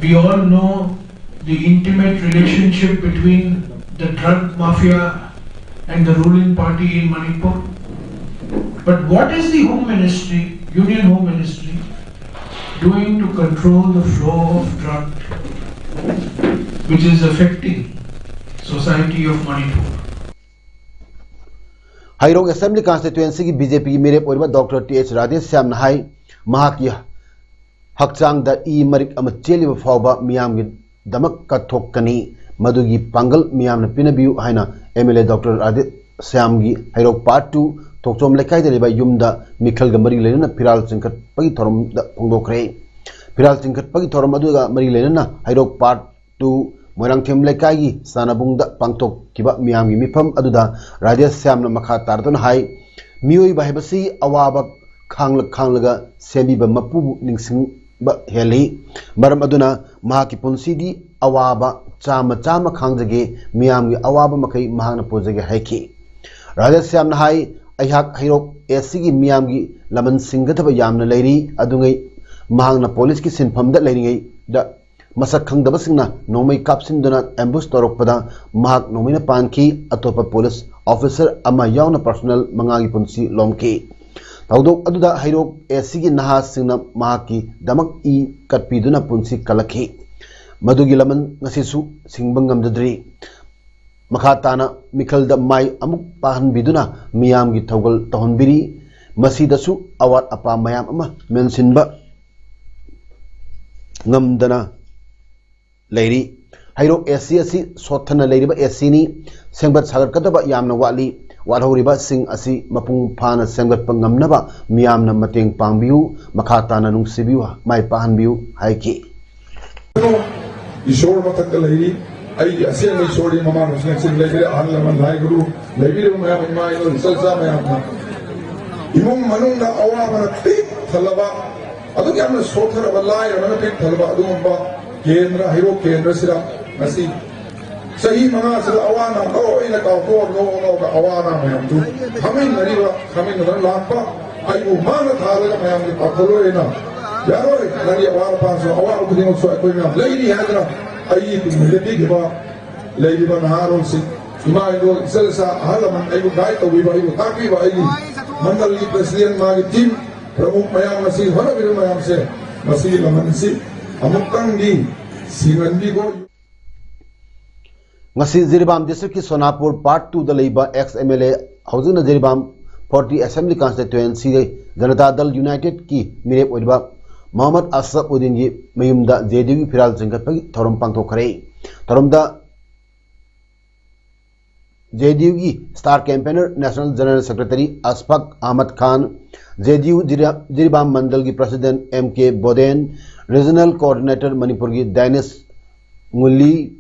We all know the intimate relationship between the drug mafia and the ruling party in Manipur. But what is the Home Ministry, Union Home Ministry, doing to control the flow of drug which is affecting society of Manipur? ꯍꯩꯔꯣꯛ Assembly Constituencyꯒꯤ B J ꯄꯤꯒꯤ ꯃꯤꯔꯦꯞ ꯑꯣꯏꯔꯤꯕ doctor T H ꯔꯥꯙꯦꯁ꯭ꯌꯥꯝꯅ ꯍꯥꯏ, ꯃꯍꯥꯛꯀꯤ ꯍꯛꯆꯥꯡꯗ E ꯃꯔꯤꯛ ꯑꯃ ꯆꯦꯜꯂꯤꯕ ꯐꯥꯎꯕ ꯃꯤꯌꯥꯝꯒꯤꯗꯃꯛ ꯀꯠꯊꯣꯛꯀꯅꯤ, ꯃꯗꯨꯒꯤ ꯄꯥꯡꯒꯜ ꯃꯤꯌꯥꯝꯅ ꯄꯤꯅꯕꯤꯌꯨ ꯍꯥꯏꯅ ꯑꯦꯝ ꯑꯦꯜ ꯑꯦ ꯗꯣꯛꯇꯔ ꯔꯥꯙꯦꯁ꯭ꯌꯥꯝꯒꯤ ꯍꯩꯔꯣꯛ Part two ꯊꯣꯛꯆꯣꯝ ꯂꯩꯀꯥꯏꯗ ꯂꯩꯕ ꯌꯨꯝꯗ ꯃꯤꯈꯜꯒ ꯃꯔꯤ ꯂꯩꯅꯅ ꯐꯤꯔꯥꯜ ꯆꯤꯡꯈꯠꯄꯒꯤ ꯊꯧꯔꯝꯗ ꯐꯣꯡꯗꯣꯛꯈ꯭ꯔꯦ꯫ ꯐꯤꯔꯥꯜ ꯆꯤꯡꯈꯠꯄꯒꯤ ꯊꯧꯔꯝ ꯑꯗꯨꯒ ꯃꯔꯤ ꯂꯩꯅꯅ ꯍꯩꯔꯣꯛ Part Two ꯃꯣꯏꯔꯥꯡꯊꯦꯝ ꯂꯩꯀꯥꯏꯒꯤ ꯁꯥꯟꯅꯕꯨꯡꯗ ꯄꯥꯡꯊꯣꯛꯈꯤꯕ ꯃꯤꯌꯥꯝꯒꯤ ꯃꯤꯐꯝ ꯑꯗꯨꯗ ꯔꯥꯙꯦꯁ꯭ꯌꯥꯝꯅ ꯃꯈꯥ ꯇꯥꯔꯗꯨꯅ ꯍꯥꯏ, ꯃꯤꯑꯣꯏꯕ ꯍꯥꯏꯕꯁꯤ ꯑꯋꯥꯕ ꯈꯥꯡꯂ ꯈꯥꯡꯂꯒ ꯁꯦꯝꯕꯤꯕ ꯃꯄꯨꯕꯨ ꯅꯤꯡꯁꯤꯡꯕ ꯍꯦꯜꯂꯤ꯫ ꯃꯔꯝ ꯑꯗꯨꯅ ꯃꯍꯥꯛꯀꯤ ꯄꯨꯟꯁꯤꯗꯤ ꯑꯋꯥꯕ ꯆꯥꯝꯃ ꯆꯥꯝꯃ ꯈꯥꯡꯖꯒꯦ, ꯃꯤꯌꯥꯝꯒꯤ ꯑꯋꯥꯕ ꯃꯈꯩ ꯃꯍꯥꯛꯅ ꯄꯨꯖꯒꯦ ꯍꯥꯏꯈꯤ꯫ ꯔꯥꯙꯦꯁ꯭ꯌꯥꯝꯅ ꯍꯥꯏ, ꯑꯩꯍꯥꯛ ꯍꯩꯔꯣꯛ ꯑꯦꯁ ꯁꯤꯒꯤ ꯃꯤꯌꯥꯝꯒꯤ ꯂꯃꯟ ꯁꯤꯡꯒꯗꯕ ꯌꯥꯝꯅ ꯂꯩꯔꯤ꯫ ꯑꯗꯨꯉꯩ ꯃꯍꯥꯛꯅ ꯄꯨꯂꯤꯁꯀꯤ ꯁꯤꯟꯐꯝꯗ ꯂꯩꯔꯤꯉꯩꯗ ꯃꯁꯛ ꯈꯪꯗꯕꯁꯤꯡꯅ ꯅꯣꯡꯃꯩ ꯀꯥꯞꯁꯤꯟꯗꯨꯅ ꯑꯦꯝꯕꯨꯁ ꯇꯧꯔꯛꯄꯗ ꯃꯍꯥꯛ ꯅꯣꯡꯃꯩꯅ ꯄꯥꯟꯈꯤ꯫ ꯑꯇꯣꯞꯄ ꯄꯨꯂꯤꯁ ꯑꯣꯐꯤꯁꯔ ꯑꯃ ꯌꯥꯎꯅ ꯄꯔꯁꯣꯅꯦꯜ ꯃꯉꯥꯒꯤ ꯄꯨꯟꯁꯤ ꯂꯣꯝꯈꯤ꯫ ꯊꯧꯗꯣꯛ ꯑꯗꯨꯗ ꯍꯩꯔꯣꯛ ꯑꯦꯁ ꯁꯤꯒꯤ ꯅꯍꯥꯁꯤꯡꯅ ꯃꯍꯥꯛꯀꯤꯗꯃꯛ ꯏ ꯀꯠꯄꯤꯗꯨꯅ ꯄꯨꯟꯁꯤ ꯀꯜꯂꯛꯈꯤ꯫ ꯃꯗꯨꯒꯤ ꯂꯃꯟ ꯉꯁꯤꯁꯨ ꯁꯤꯡꯕ ꯉꯝꯖꯗ꯭ꯔꯤ꯫ ꯃꯈꯥ ꯇꯥꯅ ꯃꯤꯈꯜꯗ ꯃꯥꯏ ꯑꯃꯨꯛ ꯄꯥꯛꯍꯟꯕꯤꯗꯨꯅ ꯃꯤꯌꯥꯝꯒꯤ ꯊꯧꯒꯜ ꯇꯧꯍꯟꯕꯤꯔꯤ꯫ ꯃꯁꯤꯗꯁꯨ ꯑꯋꯥꯠ ꯑꯄꯥ ꯃꯌꯥꯝ ꯑꯃ ꯃꯦꯟꯁꯤꯟꯕ ꯉꯝꯗꯅ ꯂꯩꯔꯤ꯫ ꯍꯩꯔꯣꯛ ꯑꯦꯁ ꯁꯤ ꯑꯁꯤ ꯁꯣꯠꯊꯅ ꯂꯩꯔꯤꯕ ꯑꯦꯁ ꯁꯤꯅꯤ꯫ ꯁꯦꯝꯒꯠ ꯁꯥꯒꯠꯀꯗꯕ ꯌꯥꯝꯅ ꯋꯥꯠꯂꯤ꯫ ꯋꯥꯠꯍꯧꯔꯤꯕꯁꯤꯡ ꯑꯁꯤ ꯃꯄꯨꯡ ꯐꯥꯅ ꯁꯦꯝꯒꯠꯄ ꯉꯝꯅꯕ ꯃꯤꯌꯥꯝꯅ ꯃꯇꯦꯡ ꯄꯥꯡꯕꯤꯌꯨ, ꯃꯈꯥ ꯇꯥꯅ ꯅꯨꯡꯁꯤꯕꯤꯌꯨ, ꯃꯥꯏ ꯄꯥꯛꯍꯟꯕꯤꯌꯨ ꯍꯥꯏꯈꯤ꯫ ꯏꯁꯣꯔ ꯃꯊꯛꯇ ꯂꯩꯔꯤ꯫ ꯑꯩꯒꯤ ꯑꯁꯦꯡꯕ ꯏꯁꯣꯔꯗꯤ ꯃꯃꯥꯡꯗꯁꯨ ꯅꯛꯁꯤꯟ ꯂꯩꯈ꯭ꯔꯦ꯫ ꯑꯍꯜ ꯂꯃꯟ, ꯂꯥꯏ ꯒꯨꯔꯨ, ꯂꯩꯕꯤꯔꯤꯕ ꯃꯌꯥꯝ, ꯏꯃꯥ ꯏꯆꯜ ꯏꯆꯥ ꯃꯌꯥꯝꯅ ꯏꯃꯨꯡ ꯃꯅꯨꯡꯗ ꯑꯋꯥꯕꯅ ꯄꯤꯛ ꯊꯜꯂꯕ, ꯑꯗꯨꯛ ꯌꯥꯝꯅ ꯁꯣꯠꯊꯔꯕ, ꯂꯥꯏꯔꯕꯅ ꯄꯤꯛ ꯊꯜꯂꯕ ꯑꯗꯨꯒꯨꯝꯕ ꯀꯦꯟꯗ꯭ꯔ, ꯍꯩꯔꯣꯛ ꯀꯦꯟꯗ꯭ꯔꯁꯤꯗ ꯉꯁꯤ ꯆꯍꯤ ꯃꯉꯥꯁꯤꯗ ꯑꯋꯥ ꯑꯅꯥ ꯂꯣꯏꯅ ꯀꯥꯎꯊꯣꯛꯑ ꯅꯣꯛꯑ ꯅꯣꯛꯑꯒ ꯑꯋꯥ ꯑꯅꯥ ꯃꯌꯥꯝꯗꯨ ꯈꯥꯃꯤꯟꯅꯔꯤꯕ, ꯈꯥꯃꯤꯟꯅꯗꯅ ꯂꯥꯛꯄ ꯑꯩꯕꯨ ꯃꯥꯅ ꯊꯥꯔꯒ ꯃꯌꯥꯝꯒꯤ ꯄꯥꯡꯊꯣꯛꯂꯣꯏꯅ ꯌꯥꯔꯣꯏ, ꯅꯪꯒꯤ ꯑꯋꯥ ꯑꯄꯥꯁꯨ ꯑꯋꯥꯕ ꯈꯨꯗꯤꯡꯃꯛꯁꯨ ꯑꯩꯈꯣꯏ ꯃꯌꯥꯝ ꯂꯩꯔꯤ ꯍꯥꯏꯗꯅ ꯑꯩꯒꯤ ꯇꯨꯡꯗ ꯄꯤꯈꯤꯕ ꯂꯩꯔꯤꯕ ꯅꯍꯥꯔꯣꯜꯁꯤꯡ, ꯏꯃꯥ ꯏꯕꯣꯛ, ꯏꯆꯜ ꯏꯆꯥ, ꯑꯍꯜ ꯂꯃꯟ ꯑꯩꯕꯨ ꯒꯥꯏꯗ ꯇꯧꯕꯤꯕ, ꯑꯩꯕꯨ ꯇꯥꯛꯄꯤꯕ ꯑꯩꯒꯤ ꯃꯟꯗꯜꯒꯤ ꯄ꯭ꯔꯁꯤꯗꯦꯟ, ꯃꯥꯒꯤ ꯇꯤꯝ ꯄ꯭ꯔꯃꯨꯈ ꯃꯌꯥꯝ ꯑꯁꯤ, ꯍꯣꯠꯅꯕꯤꯔꯤꯕ ꯃꯌꯥꯝꯁꯦ, ꯃꯁꯤꯒꯤ ꯂꯃꯟꯁꯤ ꯑꯃꯨꯛꯇꯪꯗꯤ ꯁꯤꯡꯍꯟꯕꯤꯈꯣ꯫ ꯉꯁꯤ ꯖꯤꯔꯤꯕꯥꯝ ꯗꯤꯁꯇ꯭ꯔꯤꯛꯀꯤ ꯁꯣꯅꯥꯄꯨꯔ ꯄꯥꯔꯠ ꯇꯨꯗ ꯂꯩꯕ ꯑꯦꯛꯁ ꯑꯦꯝ ꯑꯦꯜ ꯑꯦ, ꯍꯧꯖꯤꯛꯅ ꯖꯤꯔꯤꯕꯥꯝ ꯐꯣꯔꯇꯤ ꯑꯦꯁꯦꯝꯕ꯭ꯂꯤ ꯀꯟꯁꯇꯤꯇ꯭ꯋꯦꯟꯁꯤꯒꯤ ꯖꯅꯇꯥ ꯗꯜ ꯌꯨꯅꯥꯏꯇꯦꯗꯀꯤ ꯃꯤꯔꯦꯞ ꯑꯣꯏꯔꯤꯕ ꯃꯣꯍꯝꯃꯗ ꯑꯁꯔꯐ ꯎꯗꯤꯟꯒꯤ ꯃꯌꯨꯝꯗ ꯖꯦ ꯗꯤ ꯌꯨꯒꯤ ꯐꯤꯔꯥꯜ ꯆꯤꯡꯈꯠꯄꯒꯤ ꯊꯧꯔꯝ ꯄꯥꯡꯊꯣꯛꯈ꯭ꯔꯦ꯫ ꯊꯧꯔꯝꯗ ꯖꯦ ꯗꯤ ꯌꯨꯒꯤ star campaigner, national general secretary Ashfaq Ahmad Khan, J D U Jiribam ꯃꯟꯗꯜꯒꯤ president M K Boden, regional coordinator ꯃꯅꯤꯄꯨꯔꯒꯤ ꯗꯥꯏꯅꯤꯁ ꯉꯨꯂꯤ,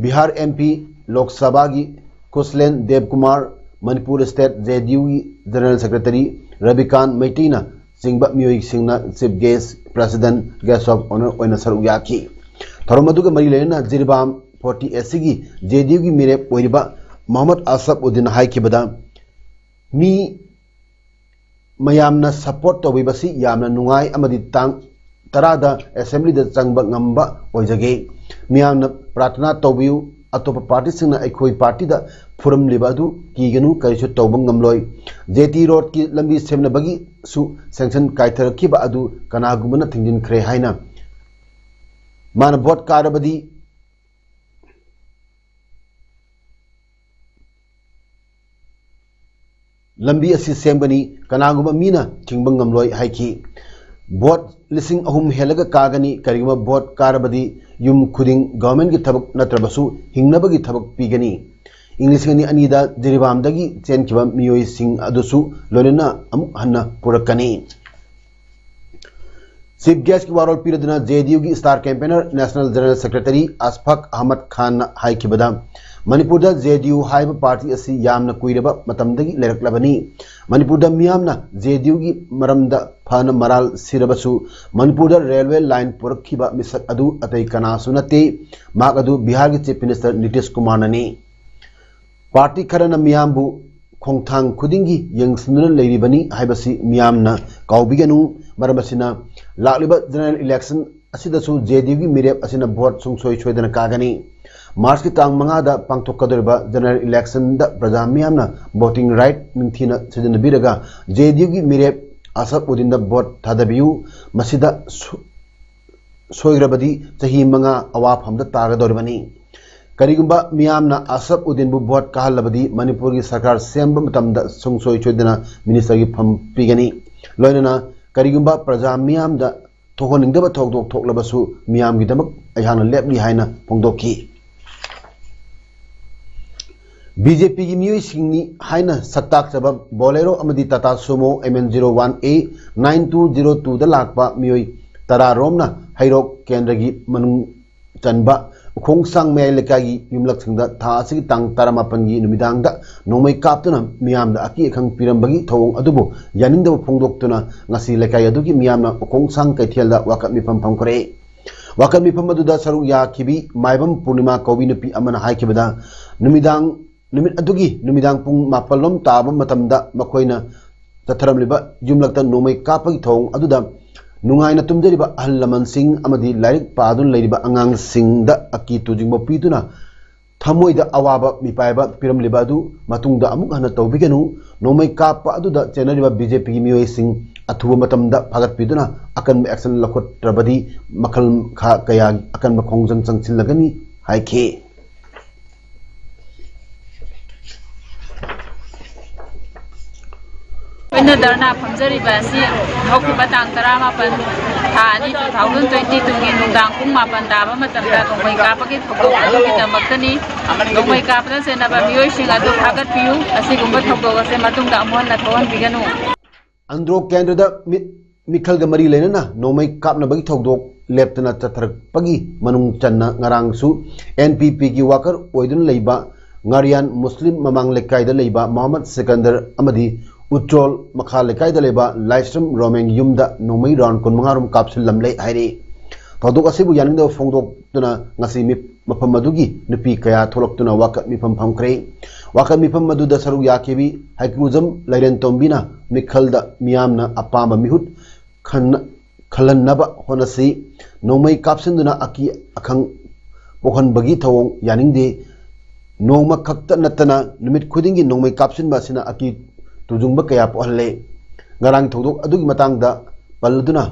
ꯕꯤꯍꯥꯔ ꯑꯦꯝ ꯄꯤ ꯂꯣꯛ ꯁꯚꯥꯒꯤ ꯀꯨꯁꯂꯦꯟ ꯗꯦꯕꯀꯨꯃꯥꯔ, ꯃꯅꯤꯄꯨꯔ ꯁ꯭ꯇꯦꯠ ꯖꯦ ꯗꯤ ꯌꯨꯒꯤ ꯖꯦꯅꯔꯦꯜ ꯁꯦꯀ꯭ꯔꯦꯇꯔꯤ ꯔꯕꯤꯀꯥꯟ ꯃꯩꯇꯩꯅ ꯆꯤꯡꯕ ꯃꯤꯑꯣꯏꯁꯤꯡꯅ chief guest, president, guest of honour ꯑꯣꯏꯅ ꯁꯔꯨꯛ ꯌꯥꯈꯤ꯫ ꯊꯧꯔꯝ ꯑꯗꯨꯒ ꯃꯔꯤ ꯂꯩꯅꯅ ꯖꯤꯔꯤꯕꯥꯝ ꯐꯣꯔꯇꯤ ꯑꯦꯁꯤꯒꯤ ꯖꯦ ꯗꯤ ꯌꯨꯒꯤ ꯃꯤꯔꯦꯞ ꯑꯣꯏꯔꯤꯕ ꯃꯣꯍꯝꯃꯗ ꯑꯁꯐ ꯎꯗꯤꯟ ꯍꯥꯏꯈꯤꯕꯗ, ꯃꯤ ꯃꯌꯥꯝꯅ ꯁꯄꯣꯔꯠ ꯇꯧꯕꯤꯕꯁꯤ ꯌꯥꯝꯅ ꯅꯨꯡꯉꯥꯏ ꯑꯃꯗꯤ ꯇꯥꯡ ꯇꯔꯥꯗ ꯑꯦꯁꯦꯝꯕ꯭ꯂꯤꯗ ꯆꯪꯕ ꯉꯝꯕ ꯑꯣꯏꯖꯒꯦ꯫ ꯃꯤꯌꯥꯝꯅ ꯄ꯭ꯔꯥꯔꯊꯅꯥ ꯇꯧꯕꯤꯌꯨ꯫ ꯑꯇꯣꯞꯄ ꯄꯥꯔꯇꯤꯁꯤꯡꯅ ꯑꯩꯈꯣꯏ ꯄꯥꯔꯇꯤꯗ ꯐꯨꯔꯝꯂꯤꯕ ꯑꯗꯨ ꯀꯤꯒꯅꯨ, ꯀꯔꯤꯁꯨ ꯇꯧꯕ ꯉꯝꯂꯣꯏ꯫ ꯖꯦ ꯇꯤ ꯔꯣꯗꯀꯤ ꯂꯝꯕꯤ ꯁꯦꯝꯅꯕꯒꯤꯁꯨ ꯁꯦꯡꯁꯟ ꯀꯥꯏꯊꯔꯛꯈꯤꯕ ꯑꯗꯨ ꯀꯅꯥꯒꯨꯝꯕꯅ ꯊꯤꯡꯖꯤꯟꯈ꯭ꯔꯦ ꯍꯥꯏꯅ ꯃꯥꯅ ꯚꯣꯠ ꯀꯥꯔꯕꯗꯤ ꯂꯝꯕꯤ ꯑꯁꯤ ꯁꯦꯝꯒꯅꯤ, ꯀꯅꯥꯒꯨꯝꯕ ꯃꯤꯅ ꯊꯤꯡꯕ ꯉꯝꯂꯣꯏ ꯍꯥꯏꯈꯤ꯫ ꯚꯣꯠ ꯂꯤꯁꯤꯡ ꯑꯍꯨꯝ ꯍꯦꯜꯂꯒ ꯀꯥꯒꯅꯤ, ꯀꯔꯤꯒꯨꯝꯕ ꯚꯣꯠ ꯀꯥꯔꯕꯗꯤ ꯌꯨꯝ ꯈꯨꯗꯤꯡ ꯒꯚꯔꯟꯃꯦꯟꯠꯀꯤ ꯊꯕꯛ ꯅꯠꯇ꯭ꯔꯕꯁꯨ ꯍꯤꯡꯅꯕꯒꯤ ꯊꯕꯛ ꯄꯤꯒꯅꯤ꯫ ꯏꯪ ꯂꯤꯁꯤꯡ ꯑꯅꯤ ꯑꯅꯤꯗ ꯖꯤꯔꯤꯕꯥꯝꯗꯒꯤ ꯆꯦꯟꯈꯤꯕ ꯃꯤꯑꯣꯏꯁꯤꯡ ꯑꯗꯨꯁꯨ ꯂꯣꯏꯅꯅ ꯑꯃꯨꯛ ꯍꯟꯅ ꯄꯨꯔꯛꯀꯅꯤ꯫ ꯆꯤꯐ ꯒꯦꯁꯀꯤ ꯋꯥꯔꯣꯜ ꯄꯤꯔꯗꯨꯅ ꯖꯦ ꯗꯤ ꯌꯨꯒꯤ star campaigner national general secretary Ashfaq Ahmad ꯈꯥꯟꯅ ꯍꯥꯏꯈꯤꯕꯗ, ꯃꯅꯤꯄꯨꯔꯗ ꯖꯦ ꯗꯤ ꯌꯨ ꯍꯥꯏꯕ ꯄꯥꯔꯇꯤ ꯑꯁꯤ ꯌꯥꯝꯅ ꯀꯨꯏꯔꯕ ꯃꯇꯝꯗꯒꯤ ꯂꯩꯔꯛꯂꯕꯅꯤ꯫ ꯃꯅꯤꯄꯨꯔꯗ ꯃꯤꯌꯥꯝꯅ ꯖꯦ ꯗꯤ ꯌꯨꯒꯤ ꯃꯔꯝꯗ ꯐꯅ ꯃꯔꯥꯜ ꯁꯤꯔꯕꯁꯨ, ꯃꯅꯤꯄꯨꯔꯗ ꯔꯦꯜꯋꯦ ꯂꯥꯏꯟ ꯄꯨꯔꯛꯈꯤꯕ ꯃꯤꯁꯛ ꯑꯗꯨ ꯑꯇꯩ ꯀꯅꯥꯁꯨ ꯅꯠꯇꯦ꯫ ꯃꯍꯥꯛ ꯑꯗꯨ ꯕꯤꯍꯥꯔꯒꯤ ꯆꯤꯐ ꯃꯤꯅꯤꯁꯇꯔ ꯅꯤꯇꯤꯁ ꯀꯨꯃꯥꯔꯅꯅꯤ꯫ ꯄꯥꯔꯇꯤ ꯈꯔꯅ ꯃꯤꯌꯥꯝꯕꯨ ꯈꯣꯡꯊꯥꯡ ꯈꯨꯗꯤꯡꯒꯤ ꯌꯦꯡꯁꯤꯟꯗꯨꯅ ꯂꯩꯔꯤꯕꯅꯤ ꯍꯥꯏꯕꯁꯤ ꯃꯤꯌꯥꯝꯅ ꯀꯥꯎꯕꯤꯒꯅꯨ꯫ ꯃꯔꯝ ꯑꯁꯤꯅ, ꯂꯥꯛꯂꯤꯕ ꯖꯦꯅꯔꯦꯜ ꯏꯂꯦꯛꯁꯟ ꯑꯁꯤꯗꯁꯨ ꯖꯦ ꯗꯤ ꯌꯨꯒꯤ ꯃꯤꯔꯦꯞ ꯑꯁꯤꯅ ꯚꯣꯠ ꯁꯨꯡꯁꯣꯏ ꯁꯣꯏꯗꯅ ꯀꯥꯒꯅꯤ꯫ ꯃꯥꯔꯆꯀꯤ ꯇꯥꯡ ꯃꯉꯥꯗ ꯄꯥꯡꯊꯣꯛꯀꯗꯧꯔꯤꯕ ꯖꯦꯅꯔꯦꯜ ꯏꯂꯦꯛꯁꯟꯗ ꯄ꯭ꯔꯖꯥ ꯃꯤꯌꯥꯝꯅ ꯚꯣꯇꯤꯡ ꯔꯥꯏꯠ ꯅꯤꯡꯊꯤꯅ ꯁꯤꯖꯤꯟꯅꯕꯤꯔꯒ ꯖꯦ ꯗꯤ ꯌꯨꯒꯤ ꯃꯤꯔꯦꯞ ꯑꯁꯐ ꯎꯗꯤꯟꯗ ꯚꯣꯠ ꯊꯥꯗꯕꯤꯌꯨ꯫ ꯃꯁꯤꯗ ꯁꯨ-, ꯁꯣꯏꯈ꯭ꯔꯕꯗꯤ ꯆꯍꯤ ꯃꯉꯥ ꯑꯋꯥꯐꯝꯗ ꯇꯥꯒꯗꯧꯔꯤꯕꯅꯤ꯫ ꯀꯔꯤꯒꯨꯝꯕ ꯃꯤꯌꯥꯝꯅ ꯑꯁꯐ ꯎꯗꯤꯟꯕꯨ ꯚꯣꯠ ꯀꯥꯍꯜꯂꯕꯗꯤ ꯃꯅꯤꯄꯨꯔꯒꯤ ꯁꯔꯀꯥꯔ ꯁꯦꯝꯕ ꯃꯇꯝꯗ ꯁꯨꯡꯁꯣꯏ ꯁꯣꯏꯗꯅ ꯃꯤꯅꯤꯁꯇꯔꯒꯤ ꯐꯝ ꯄꯤꯒꯅꯤ꯫ ꯂꯣꯏꯅꯅ ꯀꯔꯤꯒꯨꯝꯕ ꯄ꯭ꯔꯖꯥ ꯃꯤꯌꯥꯝꯗ ꯊꯣꯛꯍꯟꯅꯤꯡꯗꯕ ꯊꯧꯗꯣꯛ ꯊꯣꯛꯂꯕꯁꯨ ꯃꯤꯌꯥꯝꯒꯤꯗꯃꯛ ꯑꯩꯍꯥꯛꯅ ꯂꯦꯞꯂꯤ ꯍꯥꯏꯅ ꯐꯣꯡꯗꯣꯛꯈꯤ꯫ ꯕꯤ ꯖꯦ ꯄꯤꯒꯤ ꯃꯤꯑꯣꯏꯁꯤꯡꯅꯤ ꯍꯥꯏꯅ ꯁꯛꯇꯥꯛꯆꯕ ꯕꯣꯂꯦꯔꯣ ꯑꯃꯗꯤ Tata Sumo M N zero one A nine two zero ꯇꯨꯗ ꯂꯥꯛꯄ ꯃꯤꯑꯣꯏ ꯇꯔꯥ ꯔꯣꯝꯅ ꯍꯩꯔꯣꯛ ꯀꯦꯟꯗ꯭ꯔꯒꯤ ꯃꯅꯨꯡ ꯆꯟꯕ ꯎꯈꯣꯡꯁꯥꯡ ꯃꯌꯥꯏ ꯂꯩꯀꯥꯏꯒꯤ ꯌꯨꯝꯂꯛꯁꯤꯡꯗ ꯊꯥ ꯑꯁꯤꯒꯤ ꯇꯥꯡ ꯇꯔꯥꯃꯥꯄꯟꯒꯤ ꯅꯨꯃꯤꯗꯥꯡꯗ ꯅꯣꯡꯃꯩ ꯀꯥꯞꯇꯨꯅ ꯃꯤꯌꯥꯝꯗ ꯑꯀꯤ ꯑꯈꯪ ꯄꯤꯔꯝꯕꯒꯤ ꯊꯧꯑꯣꯡ ꯑꯗꯨꯕꯨ ꯌꯥꯅꯤꯡꯗꯕ ꯐꯣꯡꯗꯣꯛꯇꯨꯅ ꯉꯁꯤ ꯂꯩꯀꯥꯏ ꯑꯗꯨꯒꯤ ꯃꯤꯌꯥꯝꯅ ꯎꯈꯣꯡꯁꯥꯡ ꯀꯩꯊꯦꯜꯗ ꯋꯥꯀꯠ ꯃꯤꯐꯝ ꯐꯝꯈ꯭ꯔꯦ꯫ ꯋꯥꯀꯠ ꯃꯤꯐꯝ ꯑꯗꯨꯗ ꯁꯔꯨꯛ ꯌꯥꯈꯤꯕꯤ ꯃꯥꯏꯕꯝ ꯄꯨꯔꯅꯤꯃꯥ ꯀꯧꯕꯤ ꯅꯨꯄꯤ ꯑꯃꯅ ꯍꯥꯏꯈꯤꯕꯗ, ꯅꯨꯃꯤꯗꯥꯡ ꯅꯨꯃꯤꯠ ꯑꯗꯨꯒꯤ ꯅꯨꯃꯤꯗꯥꯡ ꯄꯨꯡ ꯃꯥꯄꯜ ꯂꯣꯝ ꯇꯥꯕ ꯃꯇꯝꯗ ꯃꯈꯣꯏꯅ ꯆꯠꯊꯔꯝꯂꯤꯕ ꯌꯨꯝꯂꯛꯇ ꯅꯣꯡꯃꯩ ꯀꯥꯞꯄꯒꯤ ꯊꯧꯑꯣꯡ ꯑꯗꯨꯗ ꯅꯨꯡꯉꯥꯏꯅ ꯇꯨꯝꯖꯔꯤꯕ ꯑꯍꯜ ꯂꯃꯟꯁꯤꯡ ꯑꯃꯗꯤ ꯂꯥꯏꯔꯤꯛ ꯄꯥꯗꯨꯅ ꯂꯩꯔꯤꯕ ꯑꯉꯥꯡꯁꯤꯡꯗ ꯑꯀꯤ ꯇꯨꯖꯤꯡꯕ ꯄꯤꯗꯨꯅ ꯊꯃꯣꯏꯗ ꯑꯋꯥꯕ ꯃꯤꯄꯥꯏꯕ ꯄꯤꯔꯝꯂꯤꯕ ꯑꯗꯨ ꯃꯇꯨꯡꯗ ꯑꯃꯨꯛ ꯍꯟꯅ ꯇꯧꯕꯤꯒꯅꯨ꯫ ꯅꯣꯡꯃꯩ ꯀꯥꯞꯄ ꯑꯗꯨꯗ ꯆꯦꯟꯅꯔꯤꯕ ꯕꯤ ꯖꯦ ꯄꯤꯒꯤ ꯃꯤꯑꯣꯏꯁꯤꯡ ꯑꯊꯨꯕ ꯃꯇꯝꯗ ꯐꯥꯒꯠꯄꯤꯗꯨꯅ ꯑꯀꯟꯕ action ꯂꯧꯈꯠꯇ꯭ꯔꯕꯗꯤ ꯃꯈꯜ ꯃꯈꯥ ꯀꯌꯥꯒꯤ ꯑꯀꯟꯕ ꯈꯣꯡꯖꯪ ꯆꯪꯁꯤꯜꯂꯒꯅꯤ ꯍꯥꯏꯈꯤ꯫ ꯑꯩꯈꯣꯏꯅ ꯙꯔꯅꯥ ꯐꯝꯖꯔꯤꯕ ꯑꯁꯤ ꯍꯧꯈꯤꯕ ꯇꯥꯡ ꯇꯔꯥꯃꯥꯄꯟ, ꯊꯥ ꯑꯅꯤ, two thousand twenty two ꯒꯤ ꯅꯨꯡꯗꯥꯡ ꯄꯨꯡ ꯃꯥꯄꯟ ꯇꯥꯕ ꯃꯇꯝꯗ ꯅꯣꯡꯃꯩ ꯀꯥꯞꯄꯒꯤ ꯊꯧꯗꯣꯛ ꯑꯗꯨꯒꯤꯗꯃꯛꯇꯅꯤ꯫ ꯅꯣꯡꯃꯩ ꯀꯥꯞꯄꯗ ꯆꯦꯟꯅꯕ ꯃꯤꯑꯣꯏꯁꯤꯡ ꯑꯗꯨ ꯐꯥꯒꯠꯄꯤꯌꯨ꯫ ꯑꯁꯤꯒꯨꯝꯕ ꯊꯧꯗꯣꯛ ꯑꯁꯦ ꯃꯇꯨꯡꯗ ꯑꯃꯨꯛ ꯍꯟꯅ ꯊꯣꯛꯍꯟꯕꯤꯒꯅꯨ꯫ ꯑꯟꯗ꯭ꯔꯣ ꯀꯦꯟꯗ꯭ꯔꯗ ꯃꯤ-, ꯃꯤꯈꯜꯒ ꯃꯔꯤ ꯂꯩꯅꯅ ꯅꯣꯡꯃꯩ ꯀꯥꯞꯅꯕꯒꯤ ꯊꯧꯗꯣꯛ ꯂꯦꯞꯇꯅ ꯆꯠꯊꯔꯛꯄꯒꯤ ꯃꯅꯨꯡ ꯆꯟꯅ ꯉꯔꯥꯡꯁꯨ ꯑꯦꯟ ꯄꯤ ꯄꯤꯒꯤ worker ꯑꯣꯏꯗꯨꯅ ꯂꯩꯕ ꯉꯥꯔꯤꯌꯥꯟ ꯃꯨꯁꯂꯤꯝ ꯃꯃꯥꯡ ꯂꯩꯀꯥꯏꯗ ꯂꯩꯕ ꯃꯣꯍꯝꯃꯗ ꯁꯤꯀꯟꯗꯔ ꯑꯃꯗꯤ ꯎꯆꯣꯜ ꯃꯈꯥ ꯂꯩꯀꯥꯏꯗ ꯂꯩꯕ ꯂꯥꯏꯁ꯭ꯔꯝ ꯔꯣꯃꯦꯟ ꯌꯨꯝꯗ ꯅꯣꯡꯃꯩ round ꯀꯨꯟꯃꯉꯥ ꯔꯣꯝ ꯀꯥꯞꯁꯤꯜꯂꯝꯂꯦ ꯍꯥꯏꯔꯤ꯫ ꯊꯧꯗꯣꯛ ꯑꯁꯤꯕꯨ ꯌꯥꯅꯤꯡꯗꯕ ꯐꯣꯡꯗꯣꯛꯇꯨꯅ ꯉꯁꯤ ꯃꯤ-, ꯃꯐꯝ ꯑꯗꯨꯒꯤ ꯅꯨꯄꯤ ꯀꯌꯥ ꯊꯣꯛꯂꯛꯇꯨꯅ ꯋꯥꯀꯠ ꯃꯤꯐꯝ ꯐꯝꯈ꯭ꯔꯦ꯫ ꯋꯥꯀꯠ ꯃꯤꯐꯝ ꯑꯗꯨꯗ ꯁꯔꯨꯛ ꯌꯥꯈꯤꯕꯤ ꯍꯩꯀ꯭ꯔꯨꯖꯝ ꯂꯥꯏꯔꯦꯟꯇꯣꯝꯕꯤꯅ ꯃꯤꯈꯜꯗ ꯃꯤꯌꯥꯝꯅ ꯑꯄꯥꯝꯕ ꯃꯤꯍꯨꯠ ꯈꯟ-, ꯈꯜꯍꯟꯅꯕ ꯍꯣꯠꯅꯁꯤ꯫ ꯅꯣꯡꯃꯩ ꯀꯥꯞꯁꯤꯟꯗꯨꯅ ꯑꯀꯤ ꯑꯈꯪ ꯄꯣꯛꯍꯟꯕꯒꯤ ꯊꯧꯑꯣꯡ ꯌꯥꯅꯤꯡꯗꯦ꯫ ꯅꯣꯡꯃ ꯈꯛꯇ ꯅꯠꯇꯅ ꯅꯨꯃꯤꯠ ꯈꯨꯗꯤꯡꯒꯤ ꯅꯣꯡꯃꯩ ꯀꯥꯞꯁꯤꯟꯕ ꯑꯁꯤꯅ ꯑꯀꯤ ꯇꯨꯖꯨꯡꯕ ꯀꯌꯥ ꯄꯣꯛꯍꯜꯂꯦ꯫ ꯉꯔꯥꯡꯒꯤ ꯊꯧꯗꯣꯛ ꯑꯗꯨꯒꯤ ꯃꯇꯥꯡꯗ ꯄꯜꯂꯗꯨꯅ